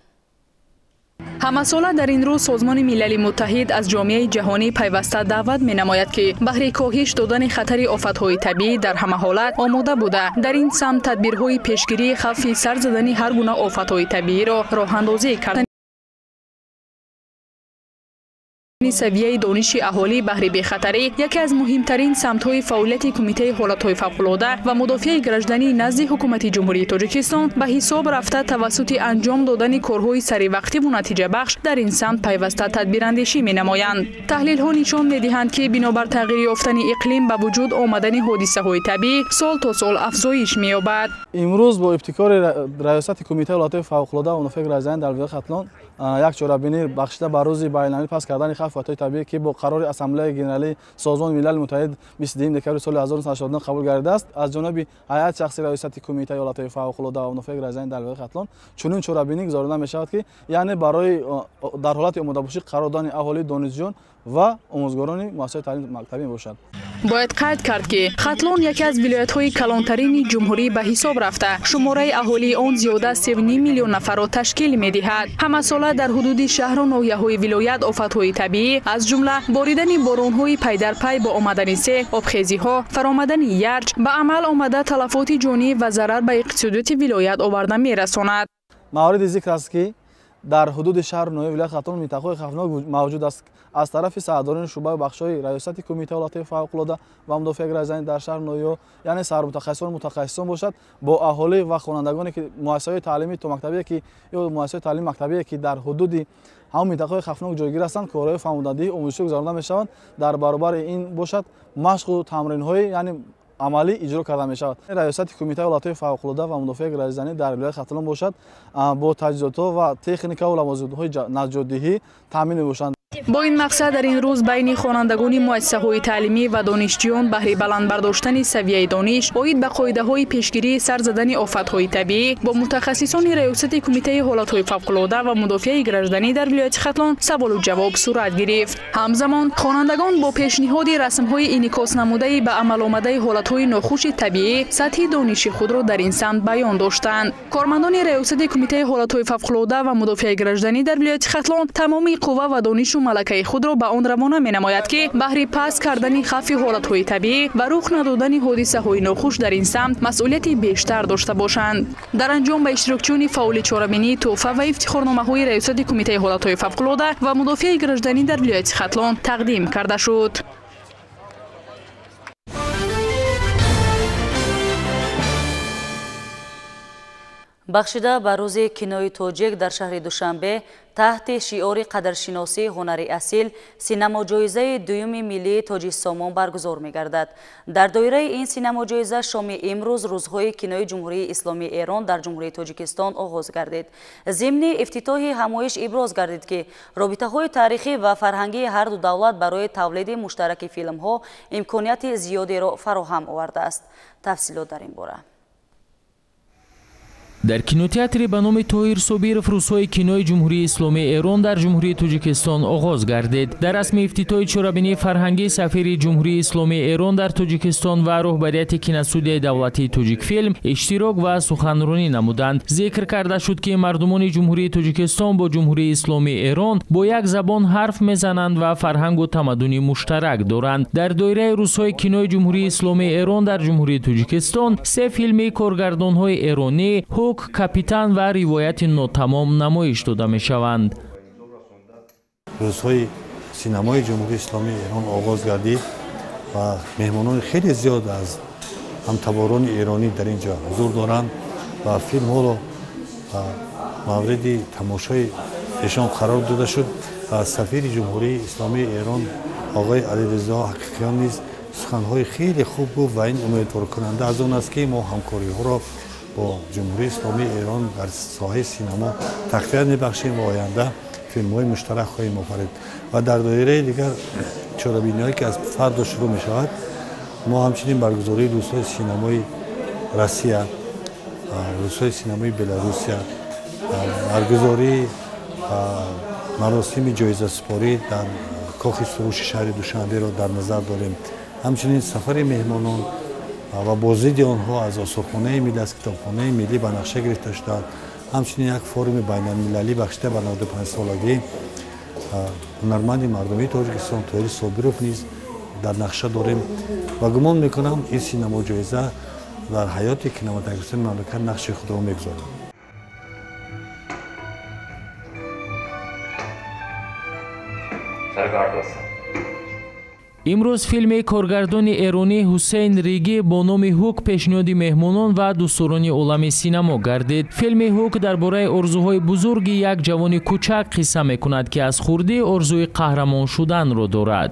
Ҳамасола дар ин рӯз Созмони Милали Муттаҳид аз ҷомеаи ҷаҳонӣ пайваста даъват менамояд, ки баҳри коҳиш додани хатари офатҳои табиӣ дар ҳама ҳолат омода буда, дар ин самт тадбирҳои пешгирии хавфи сар задани ҳар гуна офатҳои табииро роҳандозӣ кард. Савияи дониши аҳолӣ баҳри бехатарӣ яке аз муҳимтарин самтҳои фаъолияти Кумитаи ҳолатҳои фавқулода ва мудофиаи гражданӣ назди Ҳукумати Ҷумҳурии Тоҷикистон ба ҳисоб рафта, тавассути анҷом додани корҳои саривақтиву натиҷабахш дар ин самт пайваста тадбирандешӣ менамоянд. Таҳлилҳо нишон медиҳанд, ки бинобар тағйир ёфтани иқлим ба вуҷуд омадани ҳодисаҳои табиӣ сол то сол афзоиш меёбад. Имрӯз бо ибтикори Раёсати Кумитаи ҳолатҳои фавқулода ва мудофиаи гражданӣ дар вилояти Хатлон як чорабинӣ бахшида ба рӯзи байналмилалии паст кардани хавфи офатҳои табиӣ, ки бо қарори Ассамблеяи Генералии Созмони Милали Муттаҳид 22 декабри соли 1989 қабул гардидааст, аз ҷониби ҳайати шахси Раёсати Кумитаи ҳолатҳои фавқулода ва мудофиаи гражданӣ дар вилояти Хатлон чунин чорабинӣ гузаронида мешавад, ки яъне барои дар ҳолати омодабошӣ қарор додани аҳолии донишҷӯён ва омӯзгорони муассисаҳои таълими мактабӣ мебошад. Бояд қайд кард, ки Хатлон яке аз вилоятҳои калонтарини ҷумҳурӣ ба ҳисоб рафта, шумораи аҳолии он зиёда аз 3,5 миллион нафарро ташкил медиҳад. Ҳамасола дар ҳудуди шаҳру ноҳияҳои вилоят офатҳои табиӣ, аз ҷумла боридани боронҳои пайдарпай бо омадани сел, обхезиҳо, фаромадани ярч ба амал омада талафоти ҷонӣ ва зарар ба иқтисодиёти вилоят оварда мерасонад. Мавриди зикр аст, ки дар ҳудуди шаҳру ноҳияи вилояти Хатлон минтақаҳои хавфнок мавҷуд аст. Аз тарафи саҳдорони шӯъбаи бахшҳои Раёсати Кумитаи ҳолатҳои фавқулода ва мудофиаи гражданӣ дар шаҳру ноҳияҳо, яъне сармутахассисон мутахассисон бошад, бо аҳолӣ ва хонандагоне, ки муассисаҳои таълимии томактабие, ки ё муассисаҳои таълими мактабие, ки дар ҳудуди ҳамон минтақаҳои хавфнок ҷойгир ҳастанд, корҳои фаҳмондадиҳӣ омӯзишӣ гузаронида мешаванд. Дар баробари ин бошад машқу тамринҳои яъне амалӣ иҷро карда мешавад. Раёсати Кумитаи ҳолатҳои фавқулода ва мудофиаи гражданӣ дар вилояти Хатлон бошад бо таҷҳизотҳо ва техникаву лавозимотҳои наҷотдиҳӣ таъмин мебошанд. Бо ин мақсад дар ин рӯз байни хонандагони муассисаҳои таълимӣ ва донишҷӯён баҳри баланд бардоштани савияи дониш оид ба қоидаҳои пешгирии сар задани офатҳои табиӣ бо мутахассисони Раёсати Кумитаи ҳолатҳои фавқулода ва мудофиаи гражданӣ дар вилояти Хатлон саволу ҷавоб сурат гирифт. Ҳамзамон хонандагон бо пешниҳоди расмҳои инъикоснамудаи ба амал омадаи ҳолатҳои нохуши табиӣ сатҳи дониши худро дар ин самт баён доштанд. Кормандони Раёсати Кумитаи ҳолатҳои фавқулода ва мудофиаи гражданӣ дар вилояти Хатлон тамоми қувва ва донишу малакаи худро ба он равона менамояд, ки баҳри паст кардани хавфи ҳолатҳои табиӣ ва рух надодани ҳодисаҳои нохуш дар ин самт масъулияти бештар дошта бошанд. Дар анҷом ба иштирокчиёни фаъоли чорабинӣ тӯҳфа ва ифтихорномаҳои Раёсати Кумитаи ҳолатҳои фавқулода ва мудофиаи гражданӣ дар вилояти Хатлон тақдим карда шуд. Бахшида ба рӯзи кинои тоҷик дар шаҳри Душанбе таҳти шиори қадршиносии ҳунари асил синамоҷоизаи дуюми миллии Тоҷиксомон баргузор мегардад. Дар доираи ин синамоҷоиза шоми имрӯз рӯзҳои кинои Ҷумҳурии Исломии Эрон дар Ҷумҳурии Тоҷикистон оғоз гардид. Зимни ифтитоҳи ҳамоиш иброз гардид, ки робитаҳои таърихӣ ва фарҳангии ҳарду давлат барои тавлиди муштараки филмҳо имконияти зиёдеро фароҳам овардааст. Тафсилот дар ин бора. Дар кинотеатри ба номи Тоҳир Собиров рӯзҳои кинои Ҷумҳурии Исломии Эрон дар Ҷумҳурии Тоҷикистон оғоз гардид. Дар расми ифтитоҳи чорабинии фарҳангӣ сафири Ҷумҳурии Исломии Эрон дар Тоҷикистон ва роҳбарияти киностудияи давлатии Тоҷикфилм иштирок ва суханронӣ намуданд. Зикр карда шуд, ки мардумони Ҷумҳурии Тоҷикистон бо Ҷумҳурии Исломии Эрон бо як забон ҳарф мезананд ва фарҳангу тамаддуни муштарак доранд. Дар доираи рӯзҳои кинои Ҷумҳурии Исломии Эрон дар Ҷумҳурии Тоҷикистон се филми коргардонҳои эронӣ Ҳук, Капитан ва Ривояти нотамом намоиш дода мешаванд. Рӯзҳои синамои Ҷумҳурии Исломии Эрон оғоз гардид ва меҳмонони хеле зиёд аз ҳамтаборони эронӣ дар ин ҷо ҳузур доранд ва филмҳоро мавриди тамошои эшон қарор дода шуд ва сафири Ҷумҳурии Исломии Эрон оғои Алиризо Ҳақиқиён низ суханҳои хеле хуб гуфт ва ин умедворкунанда аз он аст, ки мо ҳамкориҳоро бо Ҷумҳурии Исломии Эрон дар соҳаи синамо тақвият мебахшем ва оянда филмҳои муштарак хоҳем офарид. Ва дар доираи дигар чорабиниҳое, ки аз фардо шурӯъ мешавад, мо ҳамчунин баргузории рӯзҳои синамои Россия, рӯзҳои синамои Беларусия, баргузории маросими ҷоизасупорӣ дар Кохи Суруши шаҳри Душанберо дар назар дорем. Ҳамчунин сафари меҳмонон ва боздиди онҳо аз осорхонаи миллӣ, аз китобхонаи миллӣ ба нақша гирифта шудааст. Ҳамчунин як форуми байналмилалӣ бахшида ба 95-солагии ҳунарманди мардумии Тоҷикистон Тоҳир Собиров низ дар нақша дорем ва гумон мекунам ин синамоҷоиза дар ҳаёти кинематографии мамлакат нақши худро мегузорад. Имрӯз филми коргардони эронӣ Ҳусейн Ригӣ бо номи Ҳук пешниҳоди меҳмонон ва дӯстдорони олами синамо гардид. Филми Ҳук дар бораи орзуҳои бузурги як ҷавони кӯчак қисса мекунад, ки аз хурдӣ орзуи қаҳрамон шуданро дорад.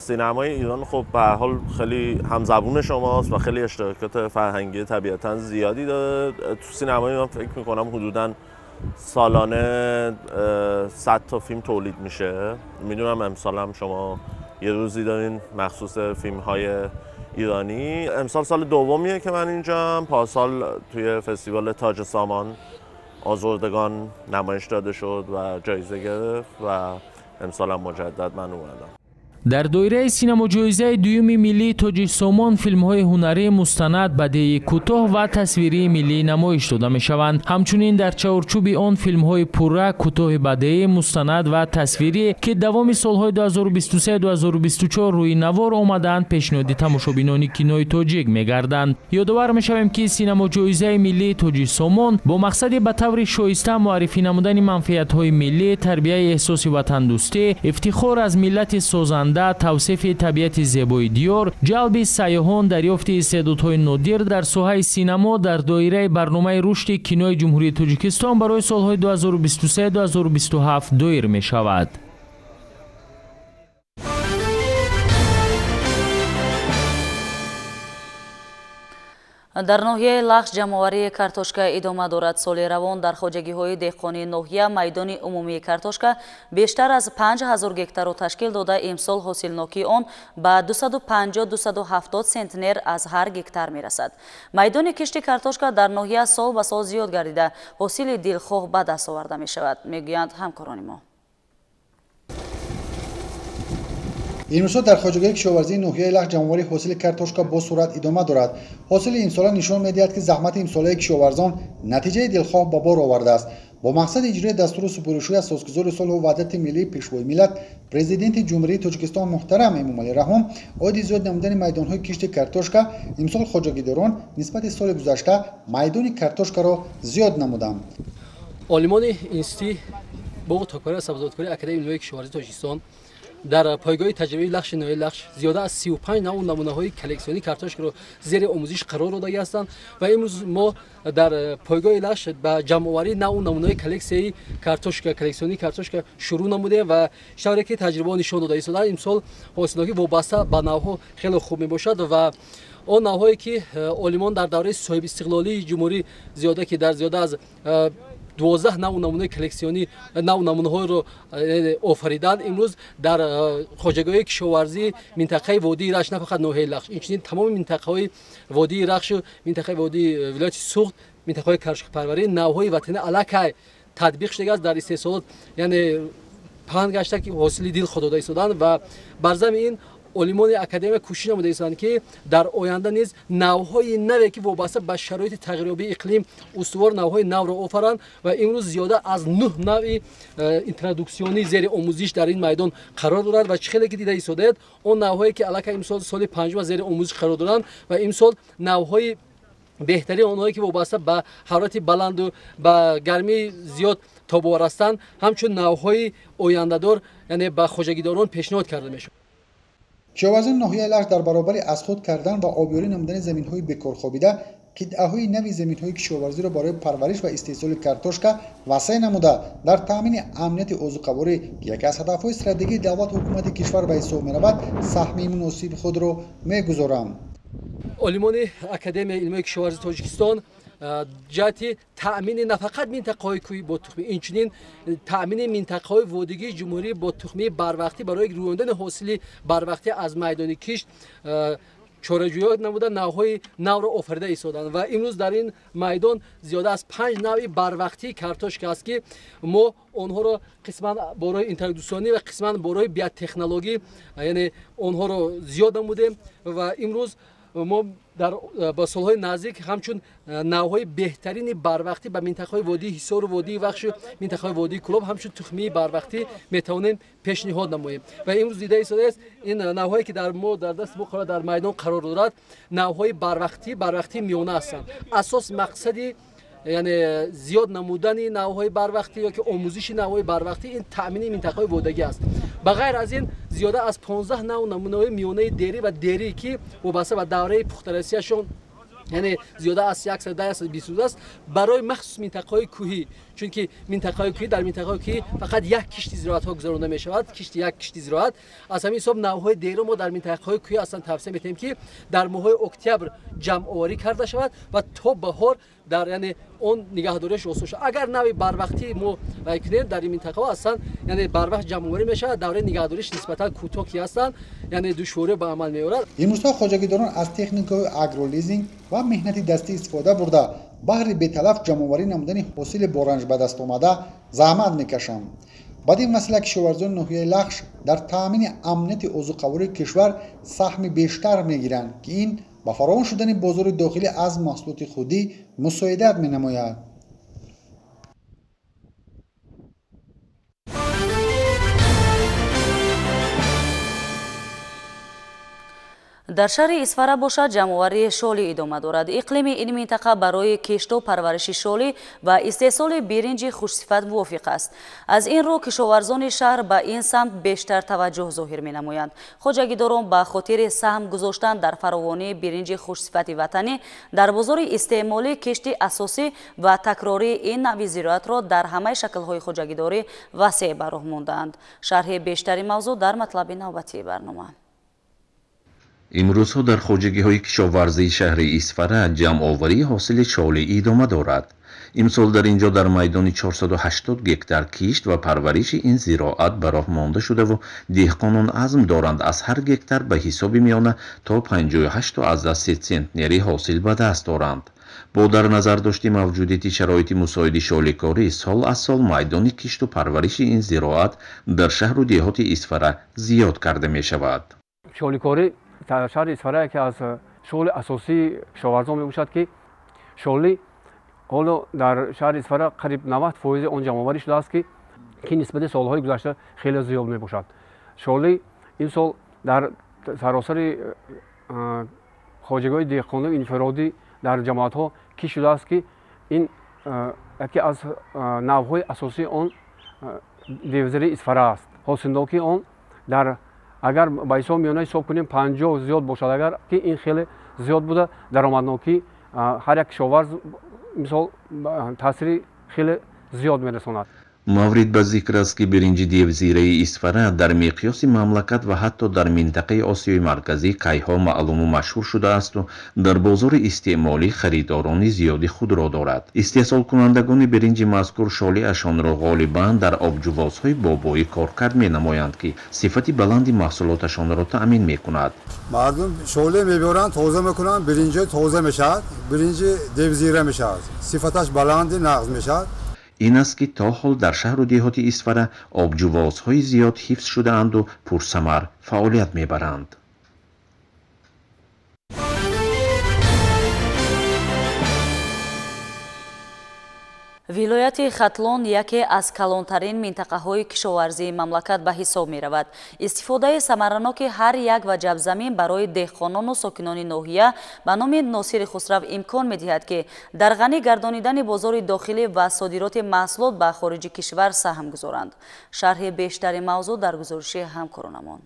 سینمای ایران خب به هر حال خیلی همزبون شماست و خیلی اشتراکات فرهنگی طبیعتاً زیادی داره. تو سینمای ایران فکر می‌کنم حدوداً سالانه 100 تا فیلم تولید میشه. میدونم امسال هم شما یه روزی دارین مخصوص فیلم‌های ایرانی. امسال سال دومیه که من اینجام. پارسال توی فستیوال تاج سامان آزردگان نمایش داده شد و جایزه گرفت و امسال هم مجدد من اومدم. Дар доираи синамоҷоизаи дуюми миллии Тоҷиксомон филмҳои ҳунарӣ, мустанад, бадеии кӯтоҳ ва тасвирии миллӣ намоиш дода мешаванд. Ҳамчунин дар чаҳорчӯби он филмҳои пурра, кӯтоҳи бадеӣ, мустанад ва тасвирӣ, ки давоми солҳои 2023-2024 рӯи навор омадаанд, пешниҳоди тамошобинони кинои тоҷик мегарданд. Ёдовар мешавем, ки синамоҷоизаи миллии Тоҷиксомон бо мақсади ба таври шоиста муаррифӣ намудани манфиатҳои миллӣ, тарбияи эҳсоси ватандӯстӣ, ифтихор аз миллати созанда, тавсифи табиати зебои диёр, ҷалби сайёҳон, дарёфти истеъдодҳои нодир дар соҳаи синамо дар доираи барномаи рушди кинои Ҷумҳурии Тоҷикистон барои солҳои 2023-2027 доир мешавад. Дар ноҳияи Лахш ҷамъоварии картошка идома дорад. Соли равон дар хоҷагиҳои деҳқонии ноҳия майдони умумии картошка бештар аз 5000 гектарро ташкил дода, имсол ҳосилнокии он ба 250-270 центнер аз ҳар гектар мерасад. Майдони кишти картошка дар ноҳия сол ба сол зиёд гардида, ҳосили дилхоҳ ба даст оварда мешавад, мегӯянд ҳамкорони мо. Имрӯзҳо дар хоҷагии кишоварзии ноҳияи Лахш ҷамъоварии ҳосили картошка бо суръат идома дорад. Ҳосили имсола нишон медиҳад, ки заҳмати имсолаи кишоварзон натиҷаи дилхоҳ ба бор овардааст. Бо мақсади иҷрои дастуру супоришҳои асосгузори сулҳу ваҳдати миллӣ, Пешвои миллат, Президенти Ҷумҳурии Тоҷикистон муҳтарам Эмомалӣ Раҳмон оиди зиёд намудани майдонҳои кишти картошка, имсол хоҷагидорон нисбати соли гузашта майдони картошкаро зиёд намуданд. Олимони институти боғу токпарварӣ ва сабзавоткории Академияи илмҳои кишоварзии Тоҷикистон Дар пойгоҳи таҷрибавии Лахши ноҳияи Лахш зиёда аз 35 навъ намунаҳои коллексионии картошкаро зери омӯзиш қарор додагӣ ҳастанд ва имрӯз мо дар пойгоҳи Лахш ба ҷамъоварии навъу намунаҳои коллексияи картошка, коллексионии картошка шурӯъ намудем ва тавре ки таҷрибаҳо нишон дода истодаанд, имсол ҳосилнокӣ вобаста ба навъҳо хеле хуб мебошад ва он навъҳое ки олимон дар давраи соҳибистиқлолии ҷумҳурӣ зиёда ки дар зиёда аз 12 навъ намунаи коллексионӣ навъ намунаҳоро офариданд, имрӯз дар хоҷагиҳои кишоварзии минтақаи водии Рашт, на фақат ноҳияи Лахш, инчунин тамоми минтақаҳои водии Рахшу минтақаи водии вилояти Суғд, минтақаҳои картошкапарварӣ навъҳои ватанӣ аллакай татбиқ шудагааст дар истеҳсолот, яъне паҳн гашта ки ҳосили дил худо дода истоданд ва бар зами ин олимони академия кӯшиш намуда истоданд ки дар оянда низ навъҳои наве ки вобаста ба шароити тағйирёбии иқлим устувор навъҳои навро офаранд ва имрӯз зиёда аз 9 навъи интродуксионӣ зери омӯзиш дар ин майдон қарор дорад ва чӣ хеле ки дида истодаед, он навъҳое ки аллакай имсол соли панҷум зери омӯзиш қарор доранд ва имсол навъҳои беҳтарин онҳое ки вобаста ба ҳарорати баланду ба гармии зиёд тобовар ҳастанд, ҳамчун навъҳои ояндадор, яъне ба хоҷагидорон пешниҳод карда мешавад. Кишоварзони ноҳияи Лахш дар баробари аз худ кардан ва обёрӣ намудани заминҳои бекорхобида, қитъаҳои нави заминҳои кишоварзиро барои парвариш ва истеҳсоли картошка васеъ намуда, дар таъмини амнияти озуқаворӣ, ки яке аз ҳадафҳои стратегии давлату ҳукумати кишвар ба ҳисоб меравад, саҳми муносиби худро мегузоранд. Олимони Академияи илмии кишоварзии Тоҷикистон ҷиҳати таъмини на фақат минтақаҳои кӯҳӣ бо тухмӣ, инчунин таъмини минтақаҳои водигии ҷумҳурӣ бо тухмии барвақтӣ барои рӯёндани ҳосили барвақтӣ аз майдони кишт чораҷӯё намуда навъҳои навро офарида истоданд ва имрӯз дар ин майдон зиёда аз 5 навъи барвақтии картошка аст ки мо онҳоро қисман барои интродуксионӣ ва қисман барои биотехнологӣ, яъне онҳоро зиёд намудем ва имрӯз мо дар ба солҳои наздик ҳамчун навъҳои беҳтарини барвақтӣ ба минтақаҳои водии Ҳисору водии Вахшу минтақаҳои водии Кӯлоб ҳамчун тухмии барвақтӣ метавонем пешниҳод намоем ва имрӯз дида истодааст ин навъҳое ки дар мо дар даст мо дар майдон қарор дорад, навъҳои барвақтии миёна ҳастанд. Асос мақсади яъне зиёд намудани навъҳои барвақтӣ ё ки омӯзиши навъҳои барвақтӣ ин таъмини минтақаҳои водагӣ аст. Ба ғайр аз ин зиёда аз 15 навъ намунаҳои миёнаи дерӣ ва дерӣ ки вобаста ба давраи пухтарасияшон, яъне зиёда аз 110-120 рӯз аст, барои махсус минтақаҳои кӯҳӣ, чунки минтақаҳои кӯҳӣ дар минтақаҳои кӯҳӣ фақат як кишти зироатҳо гузаронда мешавад, кишти як кишти зироат. Аз ҳамин ҳисоб навъҳои дериро мо дар минтақаҳои кӯҳӣ аслан тавсия медиҳем ки дар моҳҳои октябр ҷамъоварӣ карда шавад ва то баҳор дар яъне он нигаҳдориаш осон шавад. Агар навъи барвақтӣ мо кунем дар ин минтақаҳо аслан яъне барвақт ҷамъоварӣ мешавад, давраи нигаҳдориаш нисбатан кӯтоҳ ки ҳастанд, яъне душворӣ ба амал меорад. Имрӯзҳо хоҷагидорон аз техникаҳои агролизинг ва меҳнати дастӣ истифода бурда, баҳри беталаф ҷамъоварӣ намудани ҳосили боранж ба даст омада заҳмат мекашанд. Бад ин масъала кишоварзони ноҳияи Лахш дар таъмини амнияти озуқавории кишвар саҳми бештар мегиранд, ки ин ба фаровон шудани бозори дохилӣ аз маҳсулоти худӣ мусоидат менамояд. Дар шаҳри Исфара бошад ҷамъоварии шолӣ идома дорад. Иқлими ин минтақа барои кишту парвариши шолӣ ва истеҳсоли биринҷи хушсифат мувофиқ аст. Аз ин рӯ кишоварзони шаҳр ба ин самт бештар таваҷҷӯҳ зоҳир менамоянд. Хоҷагидорон ба хотири саҳм гузоштан дар фаровонии биринҷи хушсифати ватанӣ дар бозори истеъмолӣ кишти асосӣ ва такрории ин навъи зироатро дар ҳамаи шаклҳои хоҷагидорӣ васеъ ба роҳ мондаанд. Шарҳи бештари мавзӯъ дар матлаби навбатии барнома. Имрӯзҳо дар хоҷагиҳои кишоварзии шаҳри Исфара ҷамъоварии ҳосили шолӣ идома дорад. Имсол дар инҷо дар майдони 480 гектар кишт ва парвариши ин зироат ба роҳ монда шудаву деҳқонон азм доранд аз ҳар гектар ба ҳисоби миёна то 58,3 центнери ҳосил ба даст оранд. Бо дар назар дошти мавҷудияти шароити мусоиди шоликорӣ, сол аз сол майдони кишту парвариши ин зироат дар шаҳру деҳоти Исфара зиёд карда мешавад. Шоликорӣ дар шаҳри Исфара яке аз шуғли асосии кишоварзон мебошад, ки шолӣ ҳоло дар шаҳри Исфара қариб 90% он ҷамъоварӣ шудааст, ки нисбати солҳои гузашта хеле зиёд мебошад. Шолӣ имсол дар саросари хоҷагиҳои деҳқонии инфиродӣ дар ҷамоатҳо кишт шудааст, ки ин яке аз навъҳои асосии он девзари Исфара аст. Ҳосилнокии он Дар агар ба ҳисоби миёна ҳисоб кунем 50 зиёд бошад, агар ки ин хеле зиёд буда, даромаднокӣ ҳар як кишоварз мисол таъсири хеле зиёд мерасонад. Маврид ба зикр аст, ки биринҷи девзираи Исфара дар миқёси мамлакат ва ҳатто дар минтақаи Осиёи Марказӣ кайҳо маълуму машҳур шудаасту дар бозори истеъмолӣ харидорони зиёди худро дорад. Истеҳсолкунандагони биринҷи мазкур шолиашонро ғолибан дар обҷувозҳои бобоӣ коркард менамоянд, ки сифати баланди маҳсулоташонро таъмин мекунад. Мардум шоле мебиёранд, тоза мекунанд, биринҷи тоза мешавад, биринҷи девзира мешавад, сифаташ баланди нағз мешавад. Ин аст, ки то ҳол дар шаҳру деҳоти Исфара обҷувозҳои зиёд ҳифз шудаанду пурсамар фаъолият мебаранд. Вилояти Хатлон яке аз калонтарин минтақаҳои кишоварзии мамлакат ба ҳисоб меравад. Истифодаи самараноки ҳар як ваҷаб замин барои деҳқонону сокинони ноҳия ба номи Носири Хусрав имкон медиҳад, ки дар ғанӣ гардонидани бозори дохилӣ ва содироти маҳсулот ба хориҷи кишвар саҳм гузоранд. Шарҳи бештари мавзӯъ дар гузориши ҳамкоронамон.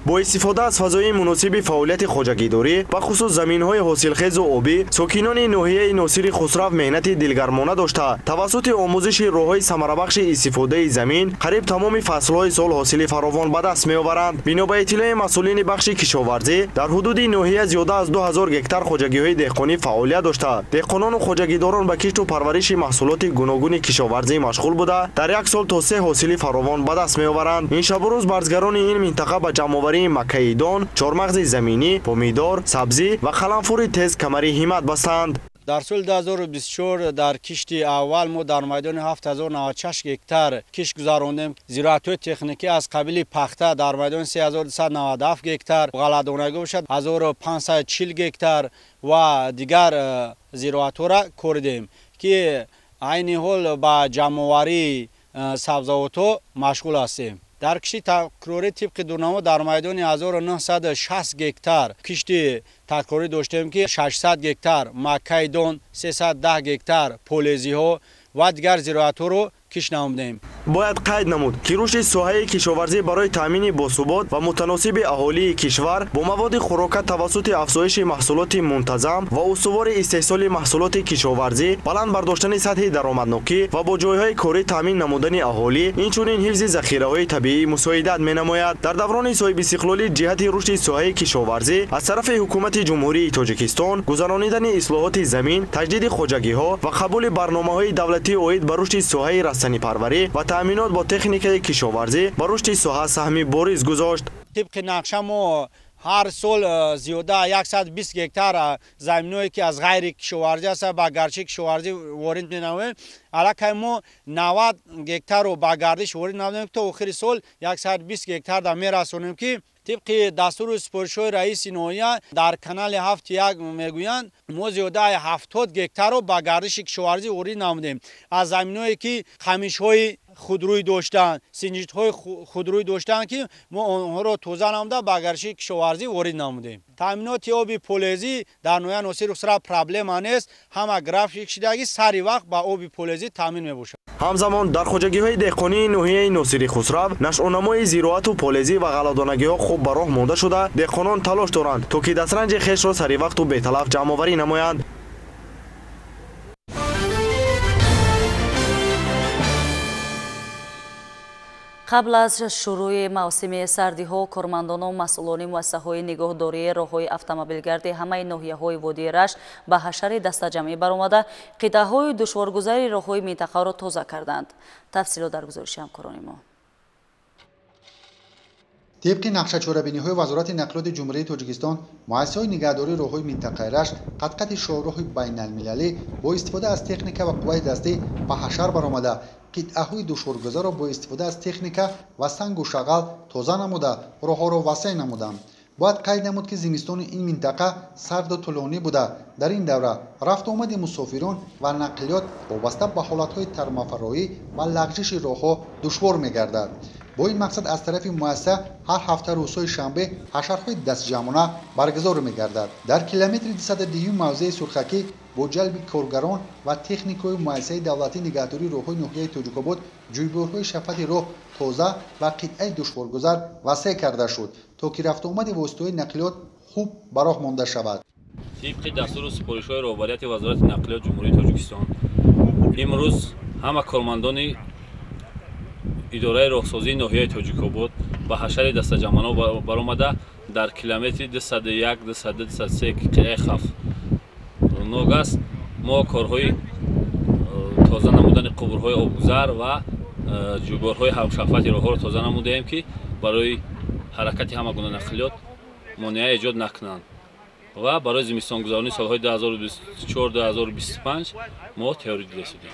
Бо истифода аз фазои муносиби фаъолияти хоҷагидорӣ, бахусус заминҳои ҳосилхезу обӣ, сокинони ноҳияи Носири Хусрав меҳнати дилгармона дошта, тавассути омӯзиши роҳҳои самарабахши истифодаи замин қариб тамоми фаслҳои сол ҳосили фаровон ба даст меоваранд. Бино ба иттилои масъулини бахши кишоварзӣ, дар ҳудуди ноҳия зиёда аз 2000 гектар хоҷагиҳои деҳқонӣ фаъолият дошта, деҳқонону хоҷагидорон ба кишту парвариши маҳсулоти гуногуни кишоварзӣ машғул буда, дар як сол то 3 ҳосили фаровон ба даст меоваранд. Ин шабу рӯз барзгарони ин минтақа ба ҷамъоварии маккаидон, чормағзи заминӣ, помидор, сабзӣ ва қаламфури тез камари ҳиммат бастанд. Дар соли 2024 дар кишти аввал мо дар майдони 7096 гектар кишт гузарондем. Зироатҳои техникӣ аз қабили пахта дар майдони 3297 гектар, ғалладонагӣ бошад 1540 гектар ва дигар зироатҳоро коридем, ки айни ҳол ба ҷамъоварии сабзавотҳо машғул ҳастем. Дар кишти такрорӣ тибқи дурнамо дар майдони 1960 гектар кишти такрорӣ доштем, ки 600 гектар маккаидон, 310 гектар полезиҳо ва дигар зироатҳоро кишт намудем. Бояд қайд намуд, ки рушди соҳаи кишоварзӣ барои таъмини босубот ва мутаносиби аҳолии кишвар бо маводи хӯрока тавассути афзоиши маҳсулоти мунтазам ва устувори истеҳсоли маҳсулоти кишоварзӣ, баланд бардоштани сатҳи даромаднокӣ ва бо ҷойҳои корӣ таъмин намудани аҳолӣ, инчунин ҳифзи захираҳои табиӣ мусоидат менамояд. Дар даврони соҳибистиқлолӣ ҷиҳати рушди соҳаи кишоварзӣ аз тарафи ҳукумати Ҷумҳурии Тоҷикистон гузаронидани ислоҳоти замин, таҷдиди хоҷагиҳо ва қабули барномаҳои давлатӣ оид ба рушди соҳаи растанипарварӣ ва таъминот бо техникаи кишоварзӣ ба рушди соҳа саҳми бориз гузошт. Тибқи нақша мо ҳар сол зиёда 120 гектар заминое ки аз ғайри кишоварзӣ аст ба гардиши кишоварзӣ ворид менамоем. Аллакай мо 90 гектарро ба гардиш ворид намудем, то охири сол 120 гектар да мерасонем, ки тибқи дастуру супоришҳои раиси ноҳия дар канали 7.1 мегӯянд, мо зиёдаи 70 гектарро ба гардиши кишоварзӣ ворид намудем. Аз заминое ки қамишҳои худрӯй доштанд, синҷидҳои худрӯй доштанд, ки мо онҳоро тоза намуда ба гардиши кишоварзӣ ворид намудем. Таъминоти оби полезӣ дар ноҳияи Носири Хусрав проблема нест, ҳама график шидагӣ сари вақт ба оби полезӣ таъмин мебошад. Ҳамзамон дар хоҷагиҳои деҳқонии ноҳияи Носири Хусрав нашъунамои зироату полезӣ ва ғалладонагиҳо хуб ба роҳ монда шуда, деҳқонон талош доранд, то ки дастранҷи хешро саривақту беталаф ҷамъоварӣ намоянд. Қабл аз шурӯи мавсими сардиҳо кормандону масъулони муассисаҳои нигоҳдории роҳҳои автомобилгарди ҳамаи ноҳияҳои водии Рашт ба ҳашари дастаҷамъӣ баромада, қитъаҳои душворгузари роҳҳои минтақаро тоза карданд. Тафсилот дар гузориши ҳамкорони мо. Тибқи нақшачорабиниҳои Вазорати нақлиёти Ҷумҳурии Тоҷикистон, муассисаҳои нигаҳдории роҳҳои минтақаи Рашт қадқади шоҳроҳи байналмилалӣ бо истифода аз техника ва қувваи дастӣ ба ҳашар баромада, қитъаҳои душворгузарро бо истифода аз техника ва сангу шағал тоза намуда, роҳҳоро васеъ намуданд. Бояд қайд намуд, ки зимистони ин минтақа сарду тӯлонӣ буда, дар ин давра рафту омади мусофирон ва нақлиёт вобаста ба ҳолатҳои тармафароӣ ва лағжиши роҳҳо душвор мегардад. Бо ин мақсад аз тарафи муассиса ҳар ҳафта рӯзҳои шанбе ҳашарҳои дастҷамъона баргузор мегардад. Дар километри 210 мавзеи Сурхакӣ бо ҷалби коргарон ва техникаҳои муассисаи давлатии нигаҳдории роҳҳои ноҳияи Тоҷикобод ҷӯйборҳои шафати роҳ тоза ва қитъаи душворгузар васеъ карда шуд, то ки рафтуомади воситаҳои нақлиёт хуб ба роҳ монда шавад. Тибқи дастуру супоришҳои роҳбарияти Вазорати нақлиёт Ҷумҳурии Тоҷикистон, имрӯз ҳама кормандони идораи роҳсозии ноҳияи Тоҷикобод ба ҳашари дастаҷамъона баромада дар километри 201, 202, 203 қитъаи хавфнок аст, мо корҳои тоза намудани қубурҳои обгузар ва ҷӯйборҳои ҳамшафати роҳҳоро тоза намудаем, ки барои ҳаракати ҳама гуна нақлиёт монеа эҷод накунанд ва барои зимистонгузаронии солҳои 2024-2025 мо тайёрӣ дида шудем.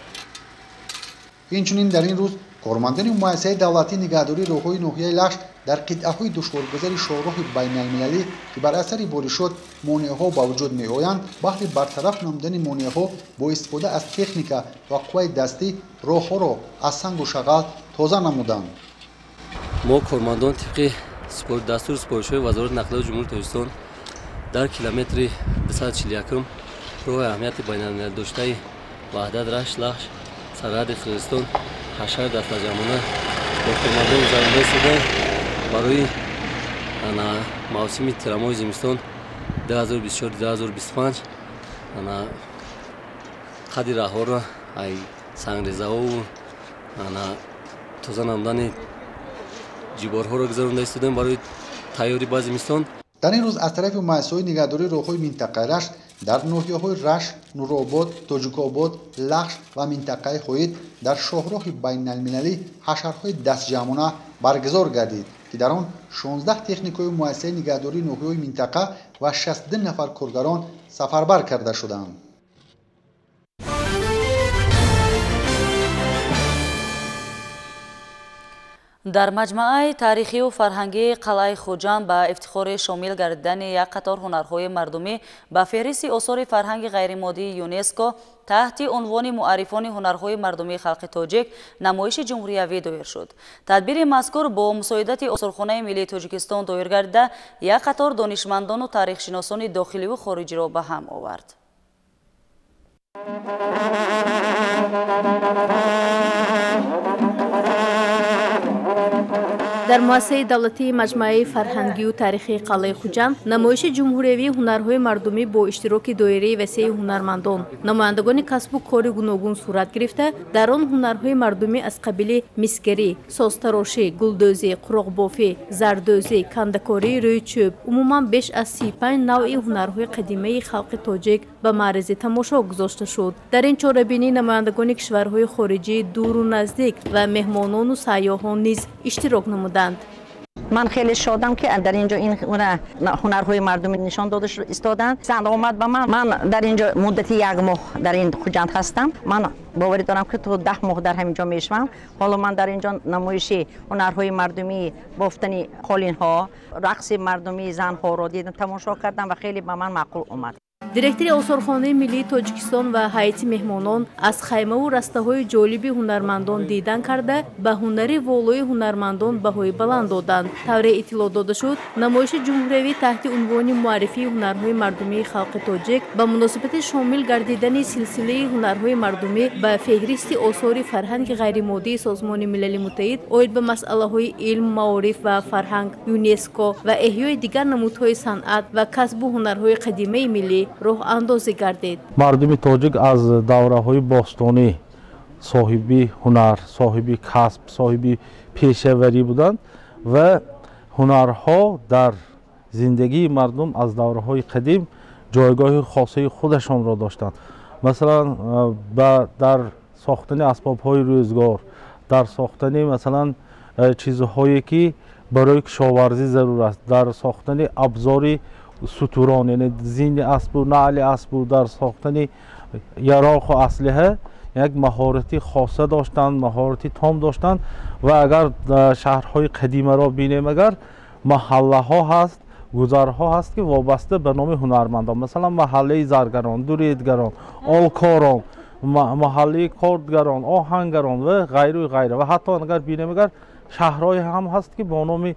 Инчунин дар ин рӯз кормандони муассисаи давлатии нигаҳдории роҳҳои ноҳияи Лахш дар қитъаҳои душворгузари шоҳроҳи байналмилалӣ, ки бар асари боришот монеаҳо ба вуҷуд меоянд, баҳри бартараф намудани монеаҳо бо истифода аз техника ва қувваи дастӣ роҳҳоро аз сангу шағал тоза намуданд. Мо кормандон тибқи дастуру супоришҳои Вазорати нақлиёти Ҷумҳурии Тоҷикистон дар километри 241 роҳи аҳамияти байналмилалӣ доштаи Ваҳдат Рашт Лахш сарҳади Қирғизистон ҳашари дастаҷамъона бо кормандон гузаронида истодаем. Барои мавсими тирамоҳи зимистон 2024-2025 қадди раҳҳоро ай сангрезаҳову тоза намудани ҷиборҳоро гузаронида истодаем барои тайёрӣ ба зимистон. Дар ин рӯз аз тарафи муассисаҳои нигаҳдории роҳҳои минтақаи Рашт дар ноҳияҳои Рашт, Нуробод, Тоҷикобод, Лахш ва минтақаи Хоид дар шоҳроҳи байналмилалӣ ҳашарҳои дастҷамъона баргузор гардид, ки дар он 16 техникаҳои муассисаи нигаҳдории ноҳияҳои минтақа ва 62 нафар коргарон сафарбар карда шуданд. Дар маҷмааи таърихию фарҳангии қалъаи Хуҷанд ба ифтихори шомил гардидани як қатор ҳунарҳои мардумӣ ба феҳристи осори фарҳанги ғайримоддии ЮНЕСКО таҳти унвони муаррифони ҳунарҳои мардумии халқи тоҷик намоиши ҷумҳуриявӣ доир шуд. Тадбири мазкур бо мусоидати Осорхонаи миллии Тоҷикистон доир гардида, як қатор донишмандону таърихшиносони дохиливу хориҷиро ба ҳам овард. Дар муассисаи давлатии маҷмӯаи фарҳангию таърихии қалъаи Хуҷанд намоиши ҷумҳуриявии ҳунарҳои мардумӣ бо иштироки доираи васеи ҳунармандон, намояндагони касбу кори гуногун сурат гирифта, дар он ҳунарҳои мардумӣ аз қабили мисгарӣ, созтарошӣ, гулдӯзӣ, қуроқбофӣ, зардӯзӣ, кандакории рӯи чӯб, умуман беш аз 35 навъи ҳунарҳои қадимаи халқи тоҷик ба маърези тамошо гузошта шуд. Дар ин чорабинӣ намояндагони кишварҳои хориҷӣ дуру наздик ва меҳмонону сайёҳон низ иштирок намуданд. Ман хеле шодам, ки дар инҷо ин ҳунарҳои мардумӣ нишон дода истоданд. Зан омад ба ман. Ман дар инҷо муддати як моҳ дар ин Хуҷанд ҳастам. Ман боварӣ дорам, ки то 10 моҳ дар ҳамин ҷо мешавам. Ҳоло ман дар инҷо намоиши ҳунарҳои мардумӣ, бофтани қолинҳо, рақси мардумии занҳоро дидам, тамошо кардам ва хеле ба ман маъқул омад. Директори Осорхонаи миллии Тоҷикистон ва ҳайати меҳмонон аз хаймаву растаҳои ҷолиби ҳунармандон дидан карда, ба ҳунари волои ҳунармандон баҳои баланд доданд. Тавре иттилоъ дода шуд, намоиши ҷумҳуриявӣ таҳти унвони муаррифии ҳунарҳои мардумии халқи тоҷик ба муносибати шомил гардидани силсилаи ҳунарҳои мардумӣ ба феҳристи осори фарҳанги ғайримоддии Созмони Милали Муттаҳид оид ба масъалаҳои илм, маориф ва фарҳанг, ЮНЕСКО ва эҳёи дигар намудҳои санъат ва касбу ҳунарҳои қадимаи миллӣ роҳандозӣ гардид. Мардуми тоҷик аз давраҳои бостонӣ соҳиби ҳунар, соҳиби касб, соҳиби пешаварӣ буданд ва ҳунарҳо дар зиндагии мардум аз давраҳои қадим ҷойгоҳи хосаи худашонро доштанд. Масалан, дар сохтани асбобҳои рӯзгор, дар сохтани масалан чизҳое ки барои кишоварзӣ зарур аст, дар сохтани абзори сутурон, яъне зини аспу, наъли аспу, дар сохтани яроқу аслиҳа як маҳорати хоса доштанд, маҳорати том доштанд. Ва агар шаҳрҳои қадимаро бинем, агар маҳаллаҳо ҳаст, гузарҳо ҳаст, ки вобаста ба номи ҳунармандон, масалан маҳаллаи заргарон, дуредгарон, олкорон, маҳаллаи кордгарон, оҳангарон ва ғайру ғайра. Ва ҳатто агар бинем, агар Шаҳрҳое ҳам ҳаст, ки бо номи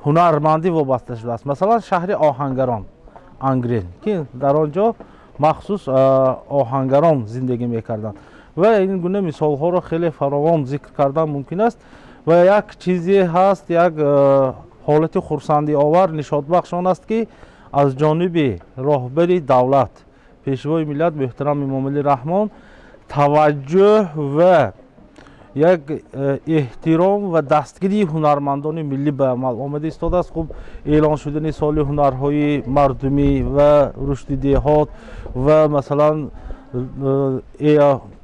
ҳунармандӣ вобаста шудааст. Масалан, шаҳри оҳангарон Ангрен, ки дар он ҷо махсус оҳангарон зиндагӣ мекарданд. Ва ин гуна мисолҳоро хеле фаровон зикр кардан мумкин аст. Ва як чизе ҳаст, як ҳолати хурсандиовар, нишотбахш он аст, ки аз ҷониби роҳбари давлат, пешвои миллат муҳтарам Эмомалӣ Раҳмон таваҷҷӯҳ ва як эҳтиром ва дастгирии ҳунармандони миллӣ ба амал омада истодааст. Хуб, эълон шудани соли ҳунарҳои мардумӣ ва рушди деҳот ва масалан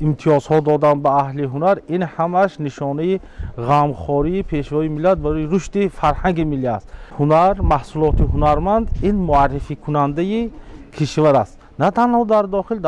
имтиёзҳо додан ба аҳли ҳунар, ин ҳамаш нишонаи ғамхории пешвои миллат барои рушди фарҳанги миллӣ аст. Ҳунар, маҳсулоти ҳунарманд ин муаррификунандаи кишвар аст. На танҳо дар дохил,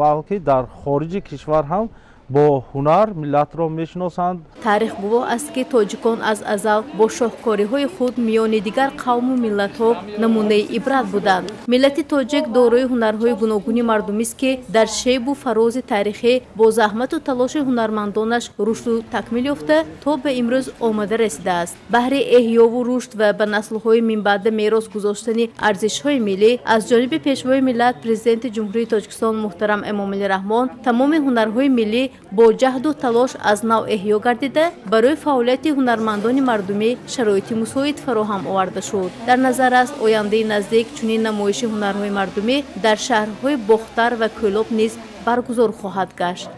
балки дар хориҷи кишвар ҳам бо ҳунар миллатро мешиносанд. Таърих гувоҳ аст, ки тоҷикон аз азал бо шоҳкориҳои худ миёни дигар қавму миллатҳо намунаи ибрат буданд. Миллати тоҷик дорои ҳунарҳои гуногуни мардумист, ки дар шебу фарози таърихӣ бо заҳмату талоши ҳунармандонаш рушду такмил ёфта то ба имрӯз омада расидааст. Баҳри эҳёву рушд ва ба наслҳои минбаъда мерос гузоштани арзишҳои миллӣ аз ҷониби пешвои миллат, Президенти Ҷумҳурии Тоҷикистон муҳтарам Эмомалӣ Раҳмон тамоми ҳунарҳои миллӣ бо ҷаҳду талош аз нав эҳё гардида, барои фаъолияти ҳунармандони мардумӣ шароити мусоид фароҳам оварда шуд. Дар назар аст, ояндаи наздик чунин намоиши ҳунарҳои мардумӣ дар шаҳрҳои Бохтар ва Кӯлоб низ баргузор хоҳад гашт.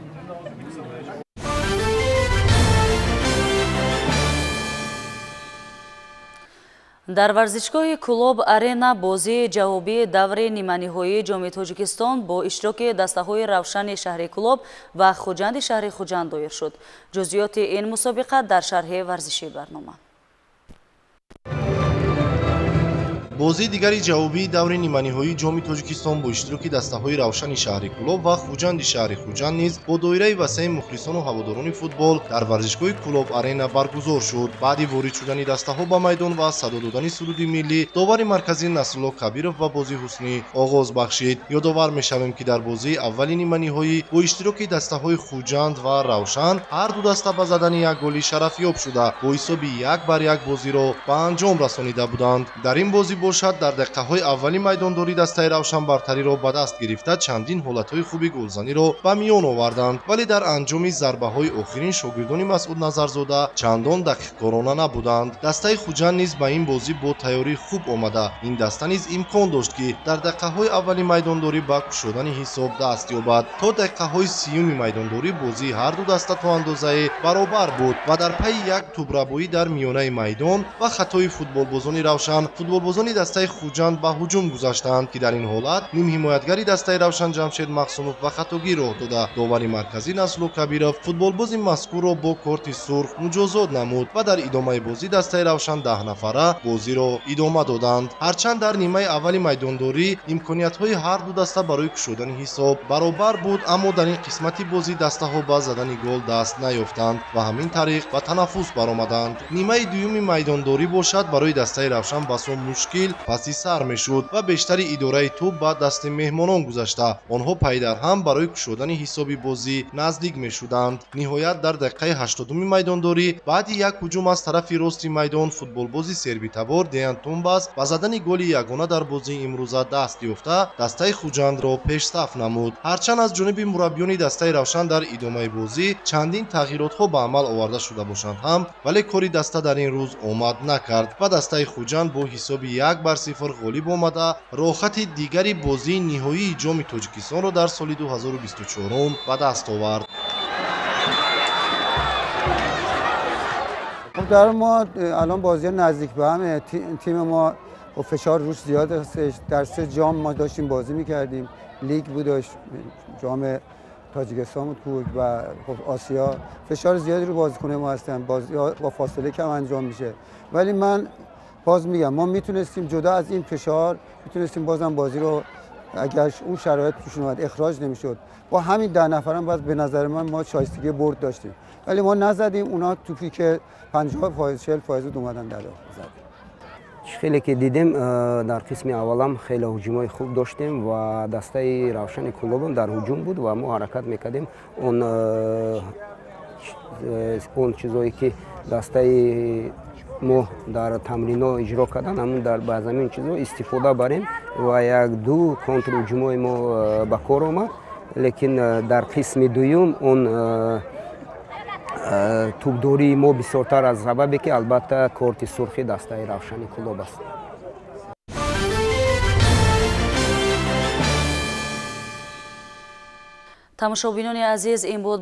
Дар варзишгоҳи Кӯлоб Арена бозии ҷавобии даври ниманиҳоии Ҷоми Тоҷикистон бо иштироки дастаҳои Равшани шаҳри Кӯлоб ва Хуҷанди шаҳри Хуҷанд доир шуд. Ҷузъиёти ин мусобиқа дар шарҳи варзишии барнома. Бозии дигари ҷавобии даври ниманиҳоии Ҷоми Тоҷикистон бо иштироки дастаҳои Равшани шаҳри Кӯлоб ва Хуҷанди шаҳри Хуҷанд низ бо доираи васеи мухлисону ҳаводорони футбол дар варзишгоҳи Кӯлоб Арена баргузор шуд. Баъди ворид шудани дастаҳо ба майдон ва садо додани суруди миллӣ, довари марказӣ Насрулло Кабиров ба бозии ҳуснӣ оғоз бахшид. Ёдовар мешавем, ки дар бозии аввали ниманиҳоӣ бо иштироки дастаҳои Хуҷанд ва Равшан ҳар ду даста ба задани як голи шарафёб шуда, бо ҳисоби 1-1 бозиро ба анҷом расонида буданд. Дар ин бозӣ бошад, дар дақиқаҳои аввали майдондорӣ дастаи Равшан бартариро ба даст гирифта, чандин ҳолатҳои хуби голзаниро ба миён оварданд, вале дар анҷоми зарбаҳои охирин шогирдони Масъуд Назарзода чандон дақиқкорона набуданд. Дастаи Хуҷанд низ ба ин бозӣ бо тайёрии хуб омада. Ин даста низ имкон дошт, ки дар дақиқаҳои аввали майдондорӣ ба кушодани ҳисоб даст ёбад. То дақиқаҳои сиюми майдондорӣ бозии ҳар ду даста то андозае баробар буд ва дар пайи як тӯбрабоӣ дар миёнаи майдон ва хатои футболбозони Равшан, футболбозони дастаи Хуҷанд ба ҳуҷум гузаштанд, ки дар ин ҳолат нимҳимоятгари дастаи Равшан Ҷамшед Мақсумов ба хатогӣ роҳ дода, довари марказӣ Насрулло Кабиров футболбози мазкурро бо корти сурх муҷозот намуд ва дар идомаи бозӣ дастаи Равшан 10 нафара бозиро идома доданд. Ҳарчанд дар нимаи аввали майдондорӣ имкониятҳои ҳар ду даста барои кушодани ҳисоб баробар буд, аммо дар ин қисмати бозӣ дастаҳо ба задани гол даст наёфтанд ва ҳамин тариқ ба танаффус баромаданд. Нимаи дуюми майдондорӣ бошад, барои дастаи Равшан басо мушкил паси сар мешуд ва бештари идораи тӯб ба дасти меҳмонон гузашта, онҳо пайдарҳам барои кушодани ҳисоби бозӣ наздик мешуданд. Ниҳоят дар дақиқаи 80-уми майдондорӣ баъди як ҳуҷум аз тарафи рости майдон футболбози сербитабор Деян Тумбас ба задани голи ягона дар бозии имрӯза даст ёфта, дастаи Хуҷандро пешсаф намуд. Ҳарчанд аз ҷониби мураббиёни дастаи Равшан дар идомаи бозӣ чандин тағйиротҳо ба амал оварда шуда бошанд ҳам, вале кори даста дар ин рӯз омад накард ва дастаи Хуҷанд бо ҳисоби 1-0 ғолиб омада, роҳхати дигари бозии ниҳоии Ҷоми Тоҷикистонро дар соли 2024 ба даст овард. در ما الان بازی نزدیک به همه، تیم ما با فشار روش زیاد هستش. در 3 جام ما داشتیم بازی میکردیم، لیگ بود، جام تاجیکستان بود و خب آسیا. فشار زیادی رو بازیکن‌های ما هستن، بازی با فاصله کم انجام میشه، ولی من باز میگم ما میتونستیم جدا از این فشار میتونستیم بازم بازی رو اگر اون شرایط پیش اومد اخراج نمیشد، با همین 10 نفرم باز به نظر من ما شایستگی برد داشتیم، ولی ما نزدیم. اونا توپی که 50 فایز 40 فایز بود اومدن در زد. خیلی که دیدیم در قسم اولم خیلی هجومای خوب داشتیم و دسته روشن کلوبم در هجوم بود و ما حرکت میکردیم اون Он чизое ки дастаи мо дар тамринҳо иҷро кардан, ҳамун дар ба замин чизо истифода барем ва як-ду контрҳуҷумҳои мо ба кор омад, лекин дар қисми дуюм он тӯбдории мо бисёртар аз сабабе ки албатта корти сурхи дастаи Равшани Кӯлоб аст. Тамошобинони азиз, ин буд